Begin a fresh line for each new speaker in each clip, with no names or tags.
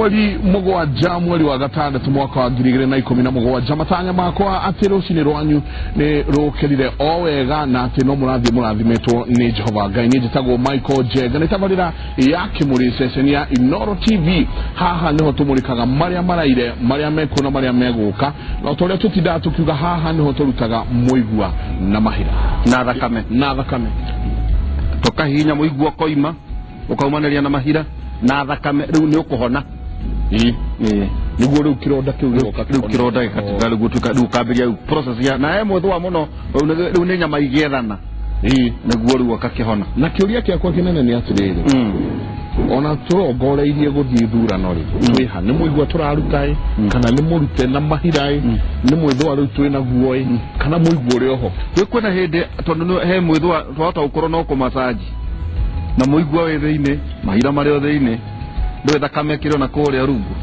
Mweri mũgwanja mweri wa gatandatũ mwaka wa 2017 matanya makwa atĩ rũcinĩ rwanyu nĩ rũkĩrire o wega na atĩ no mũrathiĩ mũrathimĩtwo nĩ Jehova Ngai. Niĩ njĩtagwo Michael Njenga, nĩ tabarĩra ya Kĩmũrĩ ceceni ya Inooro TV. Haha nĩho tũmũrĩkaga marĩa maraire, marĩa mekuo na marĩa megũka, na ta ũrĩa tũtindaga tũkiuga, haha nĩho tũrutaga mũigua na mahira
na thakame,
na thakame
tũkahihinya mũigua ũkoima, ũkaumanĩria na mahira na thakame, rĩu nĩ ũkũhona.
Nĩguo rĩu kĩronda kĩu gĩgoka,
rĩu kĩronda gĩgatuĩka rĩu gũtuĩka rĩu ũkambĩrĩria rĩu process ya na he mwĩthũa mũno, rĩu nĩ nyama igĩethana, nĩguo rĩu akakĩhona.
Na kĩũria kĩakwa kĩnene nĩ atĩrĩrĩ, ona tũrongoreirie gũthiĩ ithurano rĩ, twĩha nĩ mũigua tũraruta ĩ, kana nĩ mũrute na mahira ĩ, nĩ mwĩthũa rĩu twĩ naguo ĩ, kana mũigua ũrĩ oho?
Rĩu kwĩna hĩndĩ tondũ he mwĩthũa twahota gũkorwo no kũmacaji na mũigua wĩ thĩinĩ, mahira marĩ o thĩinĩ, ndũĩ thakame ĩkĩrĩ ona kũrĩa rungu.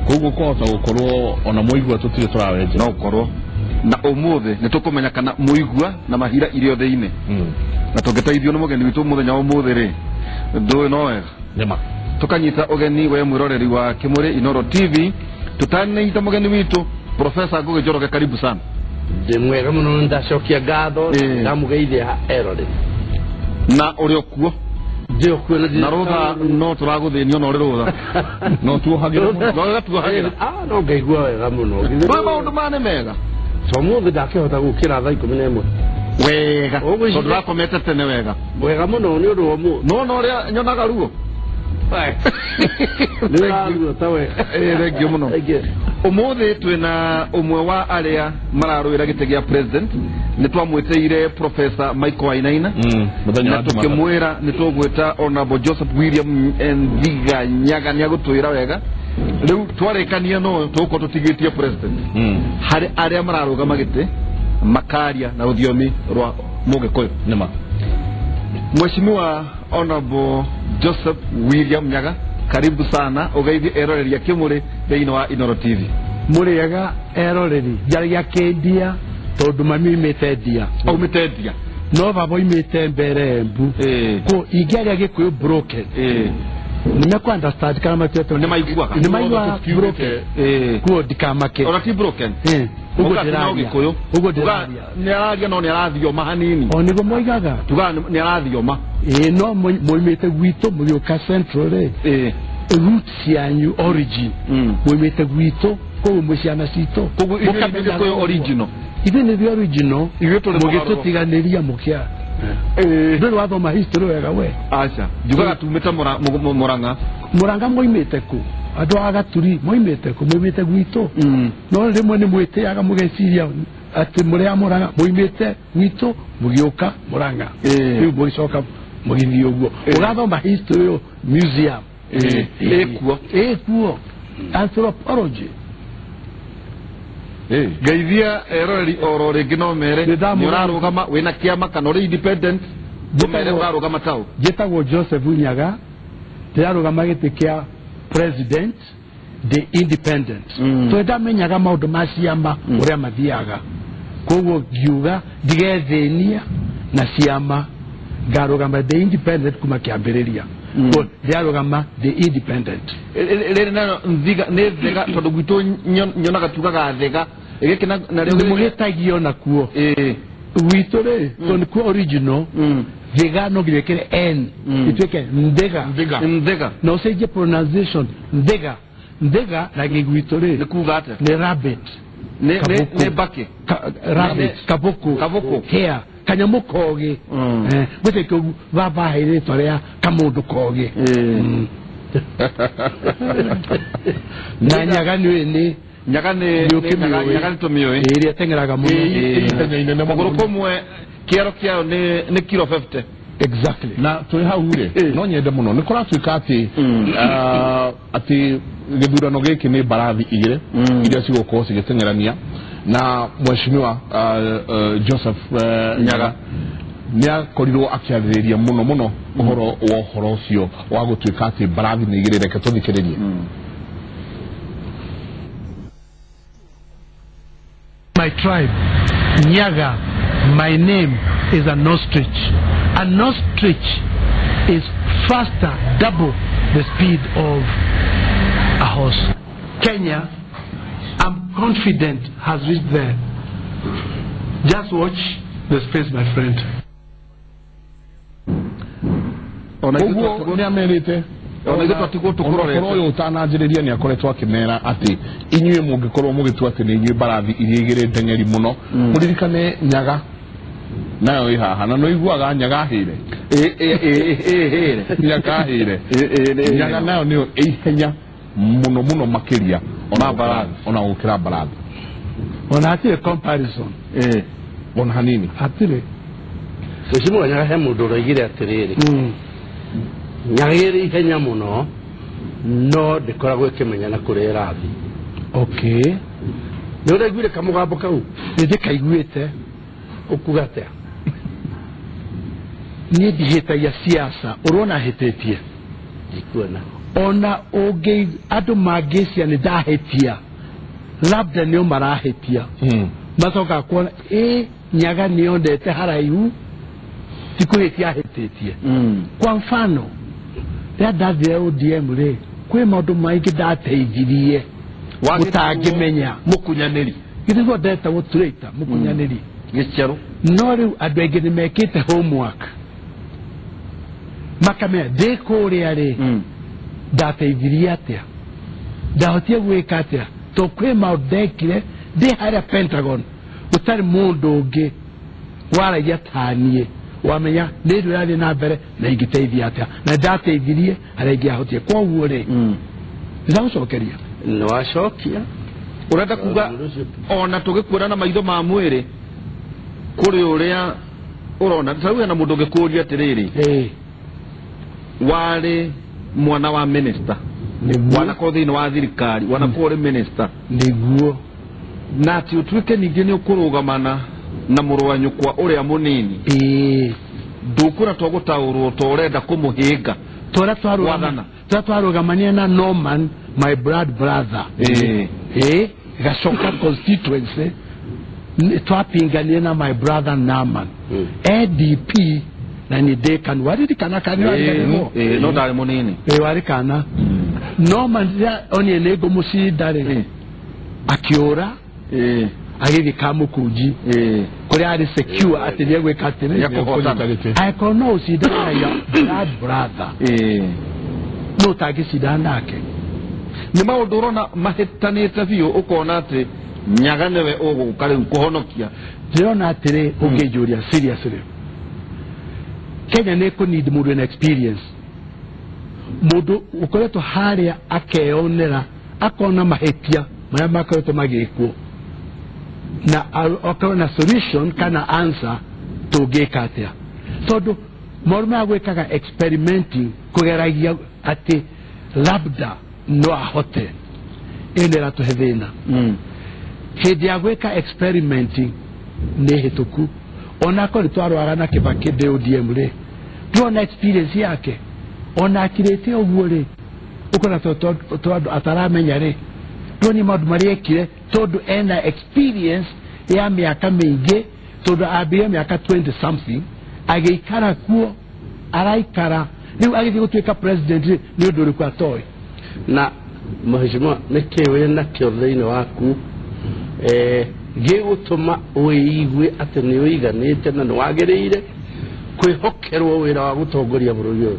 Koguo kwahota gũkorwo ona mũigua tũtirĩ tũrawenja,
no ũkorwo na ũmũthĩ nĩ tũkũmenya kana mũigua na mahira irĩ o thĩinĩ, na tũngĩteithio nĩ mũgeni witũ mũthenya wa ũmũthĩ rĩ, ndũĩ no wega
nĩma
tũkanyita ũgeni we mwĩroreri wa Kĩmũrĩ Inooro TV. Tũtananyita mũgeni witũ Profesa Ngugi Njoroge, karibu sana.
Ndĩ mwega mũno, ndacokia ngatho, ndamũgeithia eroreri.
Na ũrĩ o kuo?
Ndĩ o kuo.
Na rũtha no tũragũthĩnio na ũrĩ rũtha
no tuohagĩra
no gatuohagĩra.
No ngaigua wega mũno.
Ndũĩ maũndũ maya nĩ mega.
To mũthĩ ndakĩhota gũkĩra thaa 11
wega, tondũ ndakomete tene wega
wega mũno nĩ ũndũ wa ũmũthĩ.
No na ũrĩa nyonaga ruo
nĩ ũraruo ta we.
Thengiũ mũno. Ũmũthĩ twĩna ũmwe wa arĩa mararũĩra gĩtĩ gĩa president, nĩ twamwĩtĩire Professor Michael Wainaina na tũkĩmwĩra nĩ tũgwĩta Honorable Joseph William Nthiga Nyaga, nĩ agũtwĩra wega. Rĩu twarĩkania no tũgũkorwo tũtigĩtie president harĩ arĩa mararũgama gĩtĩ makaria na rũthiomi rwa Mũgĩkũyũ.
Nĩma.
Mheshimiwa Honorable Joseph William Nyaga, karibu sana ũgeithie eroreria Kĩmũrĩ thĩinĩ wa Inooro TV.
Mũrĩega eroreri, njaragia kĩndia tondũ mami oimĩte ndia.
Aumĩte ndia.
No baba oimĩte mbere Embu. Ko ingĩaria Gĩkũyũ broken, nĩ mekũ understand kana matiĩtwo?
Nĩ maiguaga.
Nĩ maiguaga broken. Kuo ndikamake.
Ona ti broken.
Ũguo ndĩraria. Ũguo ndĩraria.
Nĩ araria no nĩ arathioma hanini.
O nĩguo moigaga.
Tugaga nĩ arathioma.
Ĩĩ, no moimĩte gwitũ mũgĩũka Central rĩ, root cianyu origin moimĩte gwitũ, koguo mwĩ ciana citũ.
Koguo ithuĩ nĩ Gĩkũyũ original.
Ithuĩ nĩ ithuĩ original.
Ithuĩ tũrĩ
mũgĩtũtiganĩria mũkĩa. Ndũrĩ wathoma history wega we?
Aca, njugaga tumĩte Mũrang'a.
Mũrang'a moimĩte kũ? Andũ a Gaturi moimĩte kũ? Moimĩte gwitũ. No rĩmwe nĩ mwĩtĩaga mũgeciria atĩ mũrĩ a Mũrang'a, moimĩte gwitũ mũgĩũka Mũrang'a, rĩu mũgĩcoka mũgĩthiĩ ũguo. Ũgathoma history ũyũ museum
ĩkuo.
Ĩkuo anthropology.
Ngeithia eroreri oro rĩngĩ, no mere nĩ ũrarũgama wĩna kĩama kana ũrĩ independent, ũmere ũrarũgama taũ.
Njĩtagwo Joseph Nyaga, ndĩrarũgama gĩtĩ kĩa president, the independent. Tondũ ndamenyaga maũndũ ma ciama ũrĩa mathiaga, koguo ngiuga ndigethĩnia na ciama, ngarũgama the independent kuma kĩambĩrĩria. Ndĩrarũgama the independent.
Rĩrĩ nayo Nthiga nĩ Thega, tondũ gwitũ nyonaga tugaga Thega gĩkĩ na
rĩo mũgĩtagio nakuo gwitũ rĩ, tondũ nĩkuo original. Thega no nginya ĩkĩre N ĩtuĩke Nthega.
Nthega.
Na ũcenjie pronunciation, Nthega. Nthega na gĩgwitũ rĩ
nĩ kuga atĩa?
Nĩ rabbit.
Nĩ mbakĩ.
Rabbit, kabũkũ.
Kabũkũ.
Hare, kanyamũ kogĩ. Gwĩte kĩu baba aheire rĩtwa rĩa kamũndũ kogĩ. Na Nyaga nĩ nĩ
Nyaga nĩ Nyaga nĩ tũmĩũĩ.
Ĩrĩa ĩteng'eraga mũno.
Kũgũrũ kũmwe kĩero kĩayo nĩ kiro 50.
Exactly.
Na twĩ hau rĩ, no nyende mũno nĩ kũratuĩka atĩ atĩ gĩthurano gĩkĩ nĩ mbarathi igĩrĩ iria cigũkorwo cigĩteng'erania, na Mheshimiwa Joseph Nyaga nĩ akorirwo akĩarĩrĩria mũno mũno ũhoro wa ũhoro ũcio wa gũtuĩka atĩ mbarathi nĩ igĩrĩ. Reke tũthikĩrĩrie.
My tribe, Nyaga, my name is an ostrich. An ostrich is faster, double the speed of horse. Kenya, I'm confident, has reached there. Just watch the space, my friend.
Ũguo nĩ amerite ona ithuĩ twatigwo tũkũrorete ũyũ ũtananjĩrĩria nĩ akoretwo akĩmera atĩ inyuĩ mũngĩkorwo mũgĩtua atĩ nĩ inyuĩ mbarathi iria igĩrĩ ndeng'eri mũno mũririkane Nyaga nayo ĩ haha na nĩũiguaga Nyaga hĩre Nyaga hĩre Nyaga nayo nĩyo ĩ ihenya mũno mũno makĩria ona mbarathi ona gũkĩra mbarathi
ona hatirĩ comparison
ona hanini
hatirĩ.
Mheshimiwa Nyaga he mũndũ ũroigire atĩrĩrĩ Nyaga ĩrĩ ihenya mũno no ndĩkoragwo ĩkĩmenya na kũrĩa ĩrathiĩ.
Okay,
nĩ ũraiguire kamũgambo kau?
Nĩ ndĩkaiguĩte.
Ũkuga atĩa?
Niĩ ndihĩtagia siasa ũrona hĩtĩtie
ndikuona
ona ũngĩ andũ mangĩcia nĩ ndahĩtia labda nĩo marahĩtia macokaga kuona ĩ Nyaga nĩondete haraihu ti kũhĩtia ahĩtĩtie. Kwa mfano rĩrĩa ndathire ODM rĩ kwĩ maũndũ maingĩ ndateithirie ũtangĩmenya
mũkunyanĩri
githĩ ndetagwo traitor mũkunyanĩri
gĩcerũ
no rĩu andũ aingĩ nĩ mekĩte homework makamenya ndĩ kũrĩa rĩ ndateithirie atĩa ndahotire gwĩka atĩa to kwĩ maũndũ ndekire ndĩ harĩa Pentagon gũtarĩ mũndũ ũngĩ waragia taniĩ wamenya nĩ ndũ ĩrathiĩ na mbere na ingĩteithia atĩa na ndateithirie harĩa ingĩahotire. Koguo rĩ ndĩragũcokeria
nĩ wacokia
ũrenda kuga ona tũgĩkuona na maitho ma mwĩrĩ kũrĩ ũrĩa ũrona ta rĩu hena mũndũ ũngĩkũria atĩrĩrĩ warĩ mwana wa minister wanakorwo thĩinĩ wa thirikari wanakorwo ũrĩ minister
nĩguo
na atĩ ũtuĩke ningĩ nĩ ũkũrũgamana na mũrũ wa nyũkwa ũrĩa mũnini ndũkwĩra to gũtaũrwo to ũrenda kũmũhĩnga
tũrĩa twarũgamania na Norman my blood brother Gacoka constituency twapinganie na my brother Norman ADP na nĩ ndĩkanu waririkana kana
no ndarĩ mũnini
warikana Norman rĩrĩa onire nĩ ngũmũcinda rĩ akĩũra agĩthiĩ Kamũkunji kũrĩa arĩ secure atĩ nĩegwĩka atĩrĩ angĩkorwo no ũcindane na your blood brother no ũtangĩcindana nake.
Nĩ maũndũ ũrona mahĩtanĩte biũ ũkona atĩ Nyaga nĩwe ũgũka rĩu kũhonokia.
Ndĩrona atĩrĩ ũngĩnjũria seriously Kenya nĩ ĩkũneed mũndũ wĩna experience mũndũ ũkoretwo harĩa akeyonera akona mahĩtia marĩa makoretwo magĩkwo na akorwo na solution kana answer tũngĩka atĩa tondũ maũndũ maya gwĩkaga experimenting kũgeragia atĩ labda no ahote ĩyo nĩ ĩratũhe thĩna. Hĩndĩ ya gwĩka experimenting nĩ hĩtũku onakorwo nĩ twarwara na Kibaki ndĩ ODM rĩ tuona experience yake ona akirĩte ũguo rĩ ũkona tondũ ataramenya rĩ tuoni maũndũ marĩa ekire tondũ ena experience ya mĩaka mĩingĩ tondũ ambire mĩaka 20 something agĩikara kuo araikara rĩu agĩthiĩ gũtuĩka president rĩ nĩ ũndũ ũrĩkũ atoĩ.
Na mheshimiwa nĩkĩ wĩ nakĩo thĩinĩ waku gĩgũtũma wĩigue atĩ nĩ ũiganĩte na nĩ wagĩrĩire kwĩhokerwo wĩra wa gũtongoria bũrũri ũyũ?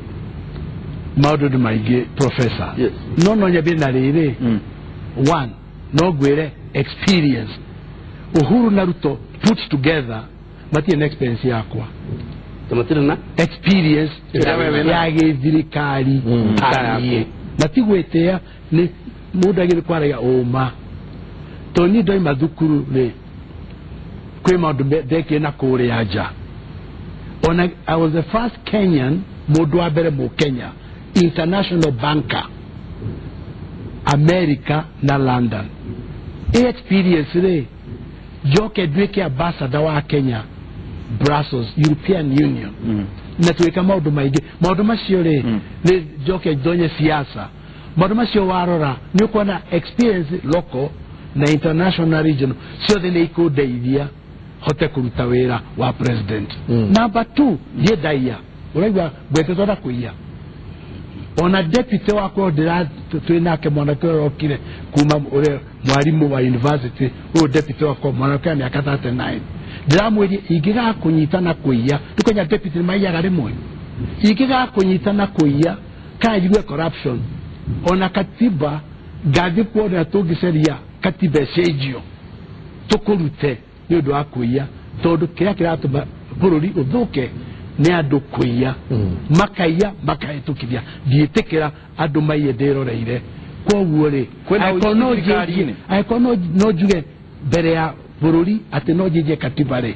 Maũndũ nĩ maingĩ professor no nyambie na rĩrĩ one no ngwĩre experience Uhuru na Ruto put together matirĩ na experience yakwa
matirĩ na
experience ya gĩthirikari taniĩ na ti gwĩtĩa nĩ mũndũ agĩrĩire kwaragia ũma tondũ niĩ ndoima thukuru rĩ kwĩ maũndũ ndekire na kũrĩa nja ona I was the first Kenyan mũndũ wa mbere mũkenya international banker America na London. Ĩ experience rĩ njoke nduĩke ambassador wa Kenya Brussels European Union na twĩka maũndũ maingĩ maũndũ macio rĩ nĩ njoke ndonye siasa maũndũ macio warora nĩ ũkuona experience local na international regional ciothe nĩ ikũndeithia hote kũruta wĩra wa president. Number 2 niĩ ndaiya ũraigua ngwetetwo na kũiya Ona deputy wakwa ndĩra twĩ nake mwanake ũrĩa ũrokire kuma ũrĩa mwarimũ wa university, ũyũ deputy wakwa mwanake wa mĩaka 39, ndĩramwĩrie ingĩgakũnyita na kũiya, ndũkenya deputy nĩ maiyaga rĩmwe, ingĩgakũnyita na kũiya kana njigue corruption, ona katiba ngathiĩ kuona tũngĩcaria katiba ĩcenjio tũkũrute nĩ ũndũ wa kũiya, tondũ kĩrĩa kĩratũma bũrũri ũthũke nĩ andũ kũiya, makaiya makahĩtũkithia. Ndiĩtĩkĩra andũ maiye ndĩroreire. Koguo rĩ, angĩkorwo no njuge mbere ya bũrũri atĩ no njenjie katiba rĩ,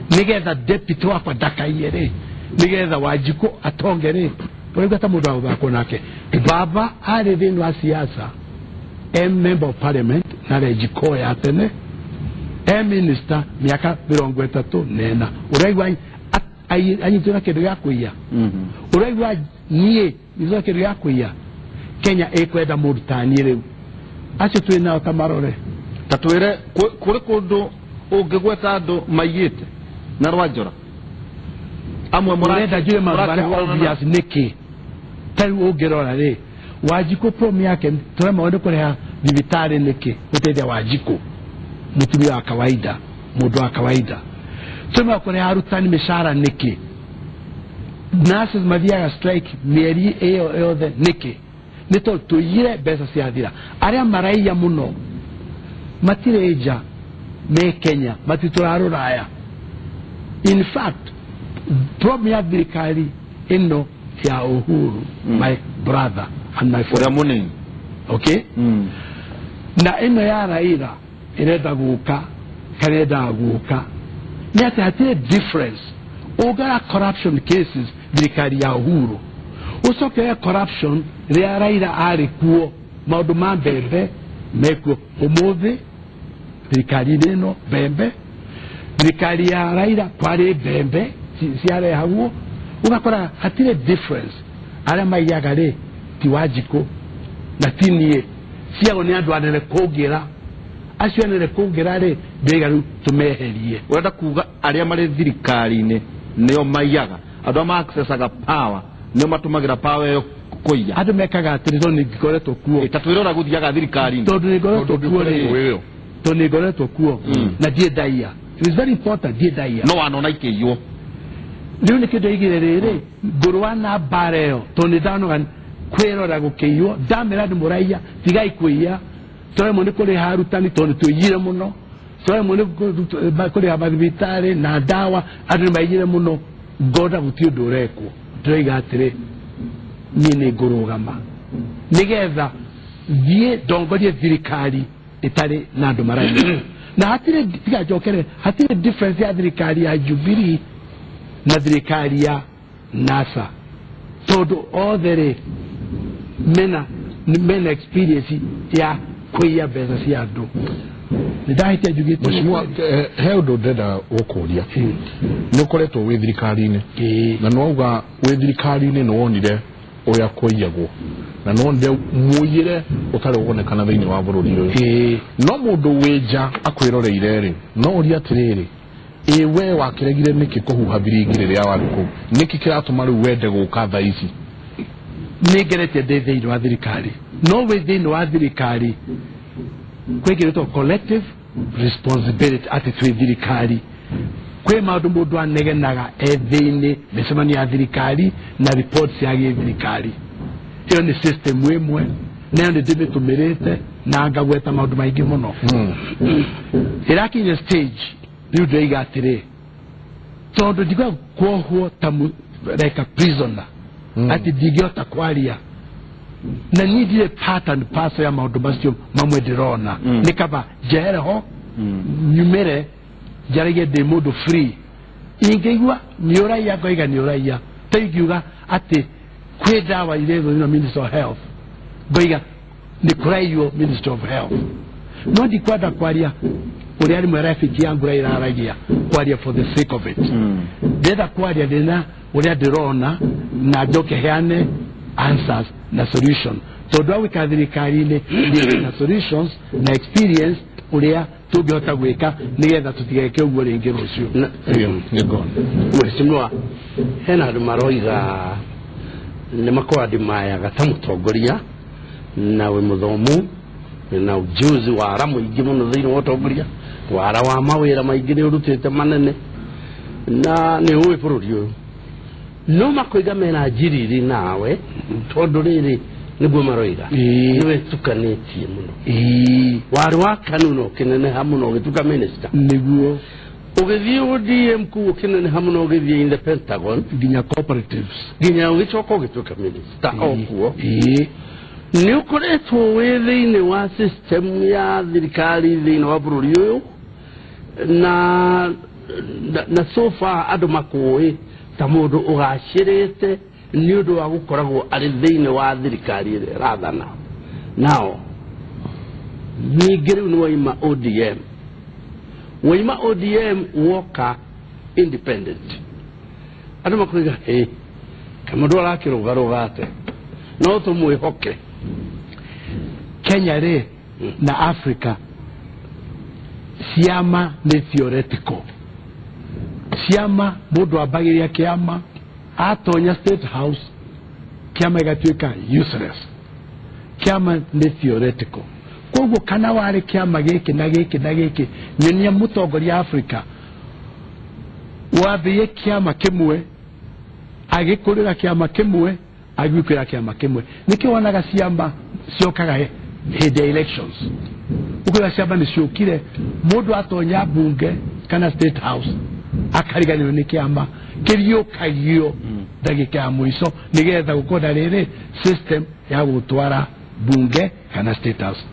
nĩgetha deputy wakwa ndakaiye rĩ, nĩgetha Wanjikũ atonge rĩ, ũraigua ta mũndũ wa gũthakwo nake. Baba arĩ thĩinĩ wa siasa, member of parliament na Njikoo ya tene, minister mĩaka 34, ũraigua anyitwo na kĩndũ gĩa kũiya? Ũraigua niĩ nyitwo na kĩndũ gĩa kũiya? Kenya ĩkwenda mũndũ ta niĩ rĩu, acio twĩ nao ta marore.
Ta twĩre kũrĩ kũndũ ũngĩgweta andũ maiyĩte na rwanjora amwe
mũrenda njuge maũndũ marĩa obvious nĩkĩ? Ta rĩu ũngĩrora rĩ, Wanjikũ prom yake tũremagwo nĩ kũrĩha thibitarĩ nĩkĩ? Gũteithia Wanjikũ mũtumia wa kawaida, mũndũ wa kawaida. Tũremagwo kũrĩha arutani mĩcara nĩkĩ? Nurses mathiaga strike mĩeri ĩyo yothe nĩkĩ? Nĩ tondũ tũiyire mbeca ciathira. Arĩa maraiya mũno matirĩ nja, me Kenya, matitũraga rũraya. In fact, problem ya thirikari ĩno ya Uhuru, my brother and my friend,
ũrĩa mũnini,
okay, na ĩno ya Raila ĩrenda gũka kana ĩrendaga gũka, nĩ atĩ hatirĩ difference. Ũngara corruption cases thirikari ya Uhuru, ũcoke corruption rĩrĩa Raila arĩ kuo, maũndũ ma mbembe mekuo ũmũthĩ thirikari-inĩ ĩno mbembe, thirikari ya Raila kwarĩ mbembe ciarehagwo, ũgakora hatirĩ difference. Arĩa maiyaga rĩ ti Wanjikũ na ti niĩ, ciagwo nĩ andũ anene kũngĩra. Acio anene kũngĩra rĩ, ndĩraiga rĩu tũmeherie.
Ũrenda kuga arĩa marĩ thirikari-inĩ nĩo maiyaga, andũ arĩa ma-accessaga power nĩo matũmagĩra power ĩyo kũiya.
Andũ mekaga atĩrĩ, tondũ nĩngoretwo kuo,
ta twĩre ũrĩa gũthiaga thirikari-inĩ,
tondũ nĩngoretwo kuo rĩ, tondũ nĩngoretwo kuo na ndiĩ ndaiya. It is very important, ndiĩ ndaiya.
No wanona ikĩiywo.
Rĩu nĩkĩo ndoigire rĩrĩ, ngũrũa na mbara ĩyo tondũ nĩ ndanoga kwĩrora gũkĩiywo. Ndamera andũ mũraiya, tigai kũiya. Tũremwo nĩ kũrĩha arutani tondũ nĩ tũiyire mũno, tũremwo nĩ kũrĩha mathibitarĩ na ndawa, andũ nĩ maiyire mũno. Ngona gũtirĩ ũndũ ũrekwo. Ndĩroiga atĩrĩ, niĩ nĩ ngũrũgama nĩgetha thiĩ ndongorie thirikari ĩtarĩ na andũ maraiya. Na hatirĩ, tiga njokere, hatirĩ difference ya thirikari ya Jubilee na thirikari ya NASA, tondũ othe rĩ mena experience ya kũiya mbeca cia andũ. Nĩ ndahĩtia njugĩte.
Mheshimiwa, he ũndũ ndĩrenda gũkũria. Nĩ ũkoretwo wĩ thirikari-inĩ, na nĩ wauga wĩ thirikari-inĩ nĩ wonire ũrĩa kũiyagwo, na nĩ wonire mũiyĩre ũtarĩ wonekana thĩinĩ wa bũrũri ũyũ. No mũndũ wĩ nja akwĩroreire rĩ, no ũrie atĩrĩrĩ, ĩ we wakĩregire nĩkĩ kũhuha biringi rĩrĩa warĩ kũu? Nĩkĩ kĩratũma rĩu wende gũka thaa ici?
Nĩ ngeretie ndĩ thĩinĩ wa thirikari, no wĩ thĩinĩ wa thirikari kwĩ kĩndũ collective responsibility, atĩ twĩ thirikari kwĩ maũndũ mũndũ anegenaga e thĩinĩ mĩcemanio ya thirikari na reports ya gĩthirikari. Ĩyo nĩ system ĩmwe, nayo nĩ ndĩmĩtũmĩrĩte na ngagweta maũndũ maingĩ mũno. Ĩrakinya stage rĩu ndĩroiga atĩrĩ, tondũ ndikwenda kuohwo ta like a prisoner, atĩ ndingĩhota kwaria, na niĩ ndirĩ part and parcel ya maũndũ macio mamwe ndĩrona. Nĩ kaba njehere ho, nyumĩre njaragie ndĩ mũndũ free. Ingĩigua nĩ ũraiya ngoiga nĩ ũraiya. Ta ingiuga atĩ kwĩ ndawa irethwo na Minister of Health, ngoiga nĩ kũraiywo Minister of Health. No ndikwenda kwaria ũrĩa rĩmwe rafiki yangu ĩraragia, kwaria for the sake of it. Ndĩrenda kwaria ndĩna ũrĩa ndĩrona na njoke heane answers na solution, tondũ wa gwĩka thirikari-inĩ na solutions na experience ũrĩa tũngĩhota gwĩka nĩgetha tũtigeke ũguo rĩngĩ rũciũ.
Mheshimiwa, hena andũ maroiga Nĩ makwandimayaga ta mũtongoria na wĩ mũthomu na ujuzi wara mũingĩ mũno thĩinĩ wa ũtongoria, wara wa mawĩra maingĩ nĩ ũrutĩte manene na nĩ ũĩ bũrũri ũyũ. No makoiga mena njiriri nawe tondũ rĩrĩ nĩguo maroiga nĩwe tukanĩtie mũno. Warĩ wa KANU na ũkĩneneha mũno ũgĩtuĩka minister,
nĩguo
ũgĩthiĩ ODM kũu ũkĩneneha mũno ũgĩthiĩ in the Pentagon
nginya cooperatives
nginya ũgĩcoka ũgĩtuĩka minister okuo. Nĩ ũkoretwo wĩ thĩinĩ wa system ya thirikari thĩinĩ wa bũrũri ũyũ na so far andũ makũĩ ta mũndũ ũgacĩrĩte nĩ ũndũ wa gũkoragwo arĩ thĩinĩ wa thirikari ĩrĩa ĩrathana. Nao ningĩ rĩu nĩ waima ODM, waima ODM woka independent, andũ makoiga hĩ kamũndũ arakĩrũgarũga atĩa, no tũmwĩhoke.
Kenya rĩ na Africa ciama nĩ theoretical. Ciama mũndũ ambagĩria kĩama atonya State House kĩama gĩgatuĩka useless. Kĩama nĩ theoretical. Koguo kana warĩ kĩama gĩkĩ na gĩkĩ na gĩkĩ, nyonia mũtongoria Africa wambĩie kĩama kĩmwe agĩkũrĩra kĩama kĩmwe agĩũkĩra kĩama kĩmwe. Nĩkĩo wonaga ciama ciokaga hĩndĩ ya elections. Ũkoiga ciama nĩ ciũkire, mũndũ atonya bunge kana State House akariganĩrwo nĩ kĩama kĩriũkagio ndagĩka ya mũico nĩgetha gũkorwo na rĩrĩ system ya gũtwara bunge kana State House.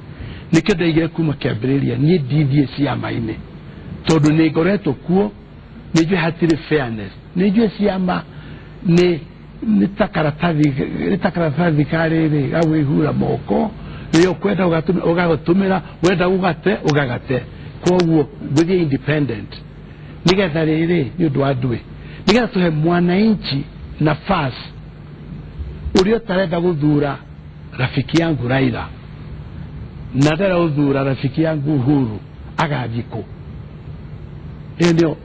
Nĩkĩo ndaigire kuma kĩambĩrĩria niĩ ndithiĩ ciama-inĩ tondũ nĩ ngoretwo kuo, nĩ njũĩ hatirĩ fairness, nĩ njũĩ ciama nĩ ta karatathi ka rĩrĩ ga gwĩhura moko, rĩrĩa ũkwenda ũgagatũmĩra, wenda ũgate ũgagate. Koguo ngũthiĩ independent nĩgetha rĩrĩ nĩ ũndũ wa ndũĩ, nĩgetha tũhe mwananchi nafasi ũrĩa ũtarenda gũthura rafiki yangu Raila na ndarenda gũthura rafiki yangu Uhuru agathiĩ kũ. Ĩyo nĩyo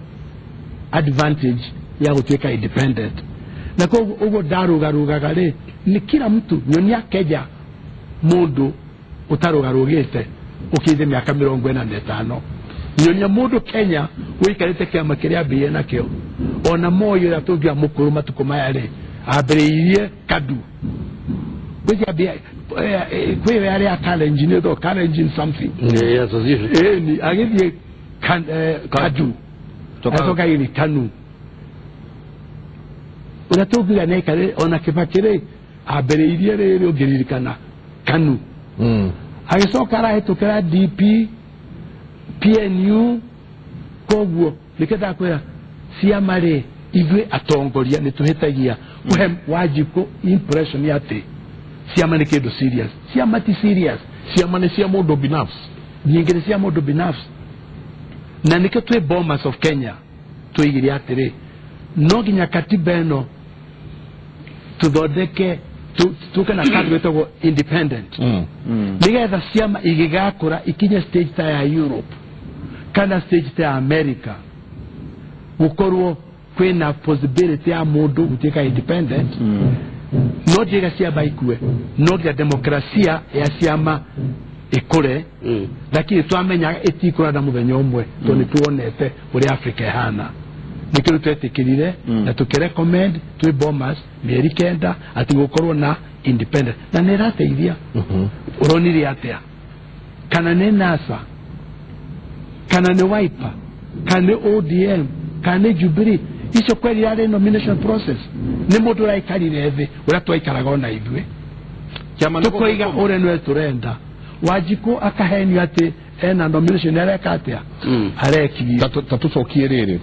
advantage ya gũtuĩka independent. Na koguo ũguo ndarũgarũgaga rĩ, nĩ kila mtu nyonia Kenya mũndũ ũtarũgarũgĩte ũkĩte mĩaka 45, nyonia mũndũ Kenya ũikarĩte kĩama kĩrĩa ambĩrĩirie nakĩo. Ona Moi ũrĩa tũngiuga mũkũrũ matukũ maya rĩ, ambĩrĩirie KADU. Kwĩ arĩa Kalenjin, ĩtagwo Kalenjin something, ĩni agĩthiĩ KADU acoka agĩthiĩ KANU. Ũrĩa tũngiuga nĩ aikarĩte ona Kibaki rĩ, ambĩrĩirie rĩrĩ ũngĩririkana KANU, agĩcoka arahĩtũkĩra DP, PNU. Koguo nĩkĩo ndakwĩra ciama rĩ, ithuĩ atongoria nĩ tũhĩtagia kũhe Wanjikũ impression atĩ ciama nĩ kĩndũ serious. Ciama ti serious,
ciama nĩ cia mũndũ binafsi,
nyingĩ nĩ cia mũndũ binafsi. Na nĩkĩo twĩ Bomas of Kenya tũigire atĩrĩ, no nginya katiba ĩno tũthondeke tuke na kadi wĩtagwo independent, nĩgetha ciama igĩgakũra ikinye stage ta ya Europe kana stage ta ya America, gũkorwo kwĩna possibility ya mũndũ gũtuĩka independent. No ndiga ciama ikue, no nginya demokrasia ya ciama ĩkũre, lakini twamenya ĩtikũra na mũthenya ũmwe tondũ nĩ tuonete ũrĩa Africa ĩhana. Nĩkĩo rĩu twetĩkĩrire na tũkĩrecommend twĩ Bomas mĩeri 9 atĩ gũkorwo na independent, na nĩ ĩrateithia. Ũronire atĩa? Kana nĩ NASA, kana nĩ Wiper, kana nĩ ODM, kana nĩ Jubilee, icio kweri yarĩ nomination process. Nĩ mũndũ ũraikarire thĩ ũrĩa twaikaraga ona ithuĩ, tũkoiga ũrĩa nĩwe tũrenda. Wanjikũ akahenio atĩ ena nomination areka atĩa, arekirie.
Ta tũcokie rĩrĩ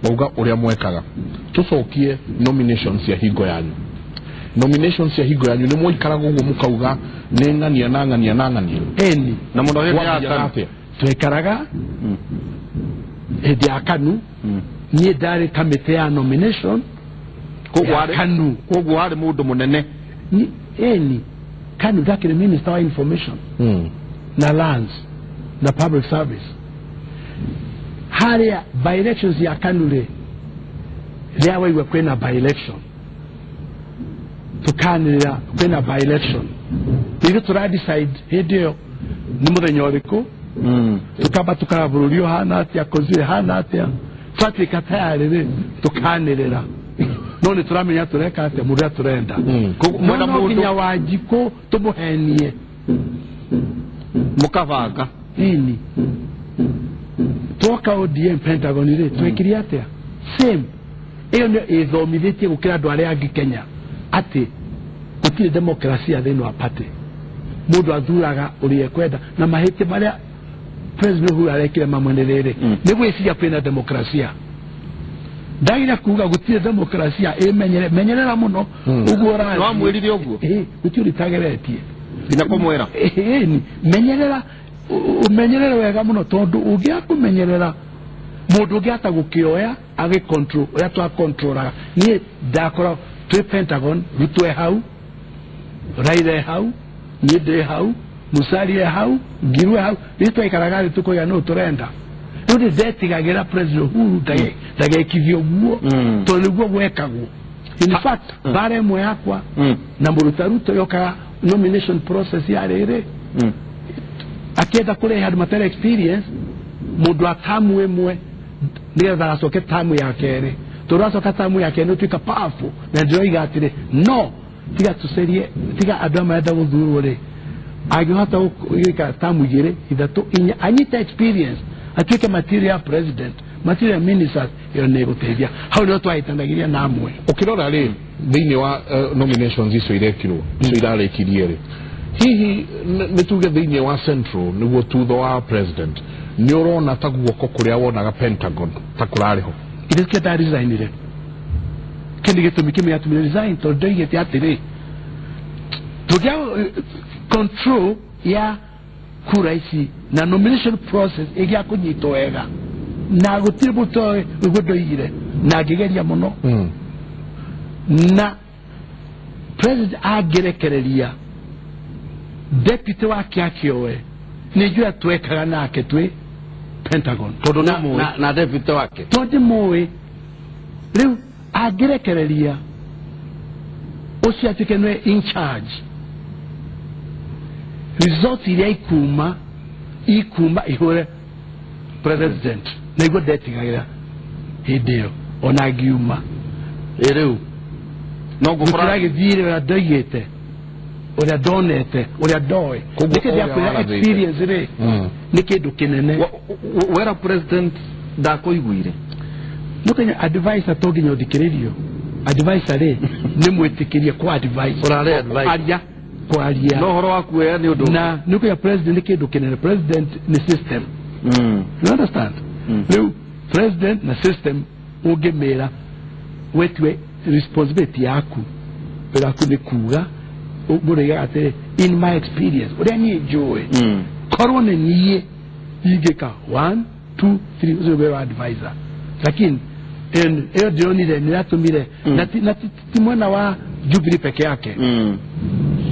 mauga ũrĩa mwekaga, tũcokie nomination cia hingo yanyu. Nomination cia hingo yanyu nĩ mwaikaraga ũguo mũkauga nĩ ng'ania na ng'ania na ng'ania?
Ĩni
na mũno hĩndĩ ya KANU
twekaraga hĩndĩ ya KANU. Niĩ ndarĩ kamĩtĩ ya nomination KANU.
Koguo warĩ mũndũ mũnene?
Ĩni KANU ndakĩrĩ minister wa information na lands na public service. Harĩa by elections ya KANU rĩ, rĩrĩa waigua kwĩna by election, Tukanĩrĩra kwĩna by election. Nĩithuĩ tũra decide hĩndĩ ĩyo nĩ mũthenya ũrĩkũ. Tukamba tukara bũrũri ũhana atĩa, constitution ĩhana atĩa. Twatuĩka tayarĩ rĩ, tukanĩrĩra. No nĩ tũramenya tũreka atĩa mũndũ ũrĩa tũrenda.
Mwena
No nginya Wanjikũ tũmũhenie.
Mũkabanga.
Ini. Twoka ODM Pentagon rĩ, twekire atĩa? Same. Ĩyo nĩyo ĩthomithĩtie gũkĩra andũ arĩa angĩ Kenya atĩ gũtirĩ demokrasia thĩinĩ wa party. Mũndũ athuraga ũrĩa ekwenda na mahĩtia marĩa President Uhuru arekire mamwe nĩ rĩrĩ, nĩ gwĩciria kwĩna demokrasia. Ndagira kuga gũtirĩ demokrasia, ĩmenyere menyerera mũno ũguo ũrathiĩ.
Wamwĩrire ũguo?
Gũtirĩ ũrĩtageretie.
Nginya kũmwĩra?
Menyerera, ũmenyerere wega mũno tondũ ũngĩaga kũmenyerera mũndũ ũngĩ ata gũkĩoya agĩ control ũrĩa twakontrolaga. Niĩ ndakora twĩ Pentagon, Ruto e hau, Raila e hau, niĩ ndĩ hau, Musalia e hau, Ngiru e hau. Nĩ twaikaraga thĩ tũkoiga nũ tũrenda. Rĩu nĩ ndetigagĩra President Uhuru ndagekithie ũguo tondũ nĩguo gwekagwo. In fact, mbara ĩmwe yakwa na mũruta Ruto yokaga nomination process yarĩ rĩ, akĩenda kũrehe andũ matarĩ experience, mũndũ wa tamu ĩmwe nĩgetha acoke tamu ya kerĩ. Tondũ acoka tamu ya kerĩ nĩ ũtuĩka powerful. Na ndĩroiga atĩrĩ, no tiga tũcerie, tiga andũ aya marenda gũthurwo rĩ, angĩhota gwĩka tamu igĩrĩ, ithatũ, inya, anyite experience, atuĩke material president, material ministers, ĩyo nĩ ĩgũteithia. Hau nĩho twahĩtanagĩria na amwe.
Ũkĩrora rĩ, thĩinĩ wa nominations icio irekirwo, icio irarĩkirie rĩ, hihi nĩ tuge thĩinĩ wa Central nĩguo thutha wa president, nĩ ũrona ta guoko kũrĩa wonaga Pentagon ta kũrarĩ ho?
Ithe kĩa ndaresignire. Kĩndũ gĩtũmi kĩmwe gĩatũmire resign tondũ ndoigĩte atĩrĩ, tũngĩa control ya kura ici na nomination process ĩgĩa kũnyitwo wega na gũtirĩ mũndũ ũguo ndoigire na ngĩgeria mũno. Na president angĩrekereria deputy wake akĩoe, nĩ njũĩ twekaga nake twĩ Pentagon.
Tondũ na deputy wake.
Tondũ ndĩmũĩ. Rĩu angĩrekereria ũcio atuĩke nĩwe in charge, results iria ikuma ihũre president. Nĩguo ndetigagĩra hĩndĩ ĩyo ona ngiuma.
Rĩu
no ngũkora
gũtiragĩthiire ũrĩa ndoigĩte, ũrĩa ndonete, ũrĩa ndoĩ. Nĩkĩ ndĩakwĩra experience rĩ, nĩ kĩndũ kĩnene.
Wera president ndakũiguire.
No Kenya advisor to nginya ũthikĩrĩrio. Advisor rĩ, nĩ mwĩtĩkĩrie kwa advice.
Ũrarĩ advice.
Aria.
Kwaria.
No ũhoro wa kuoya nĩ ũndũ.
Na nĩ Kenya president nĩ kĩndũ kĩnene. President nĩ system. You understand? Rĩu president na system ũngĩmĩra wetue responsibility yaku. Wĩra waku nĩ kuga, mũndũ oigaga atĩrĩ, in my experience, ũrĩa niĩ njũĩ, korwo nĩ niĩ ingĩka 1, 2, 3, ũcio nĩguo advisor. Lakini ĩyo ndĩronire nĩ yatũmire, na ti mwena wa Jubilee peke yake.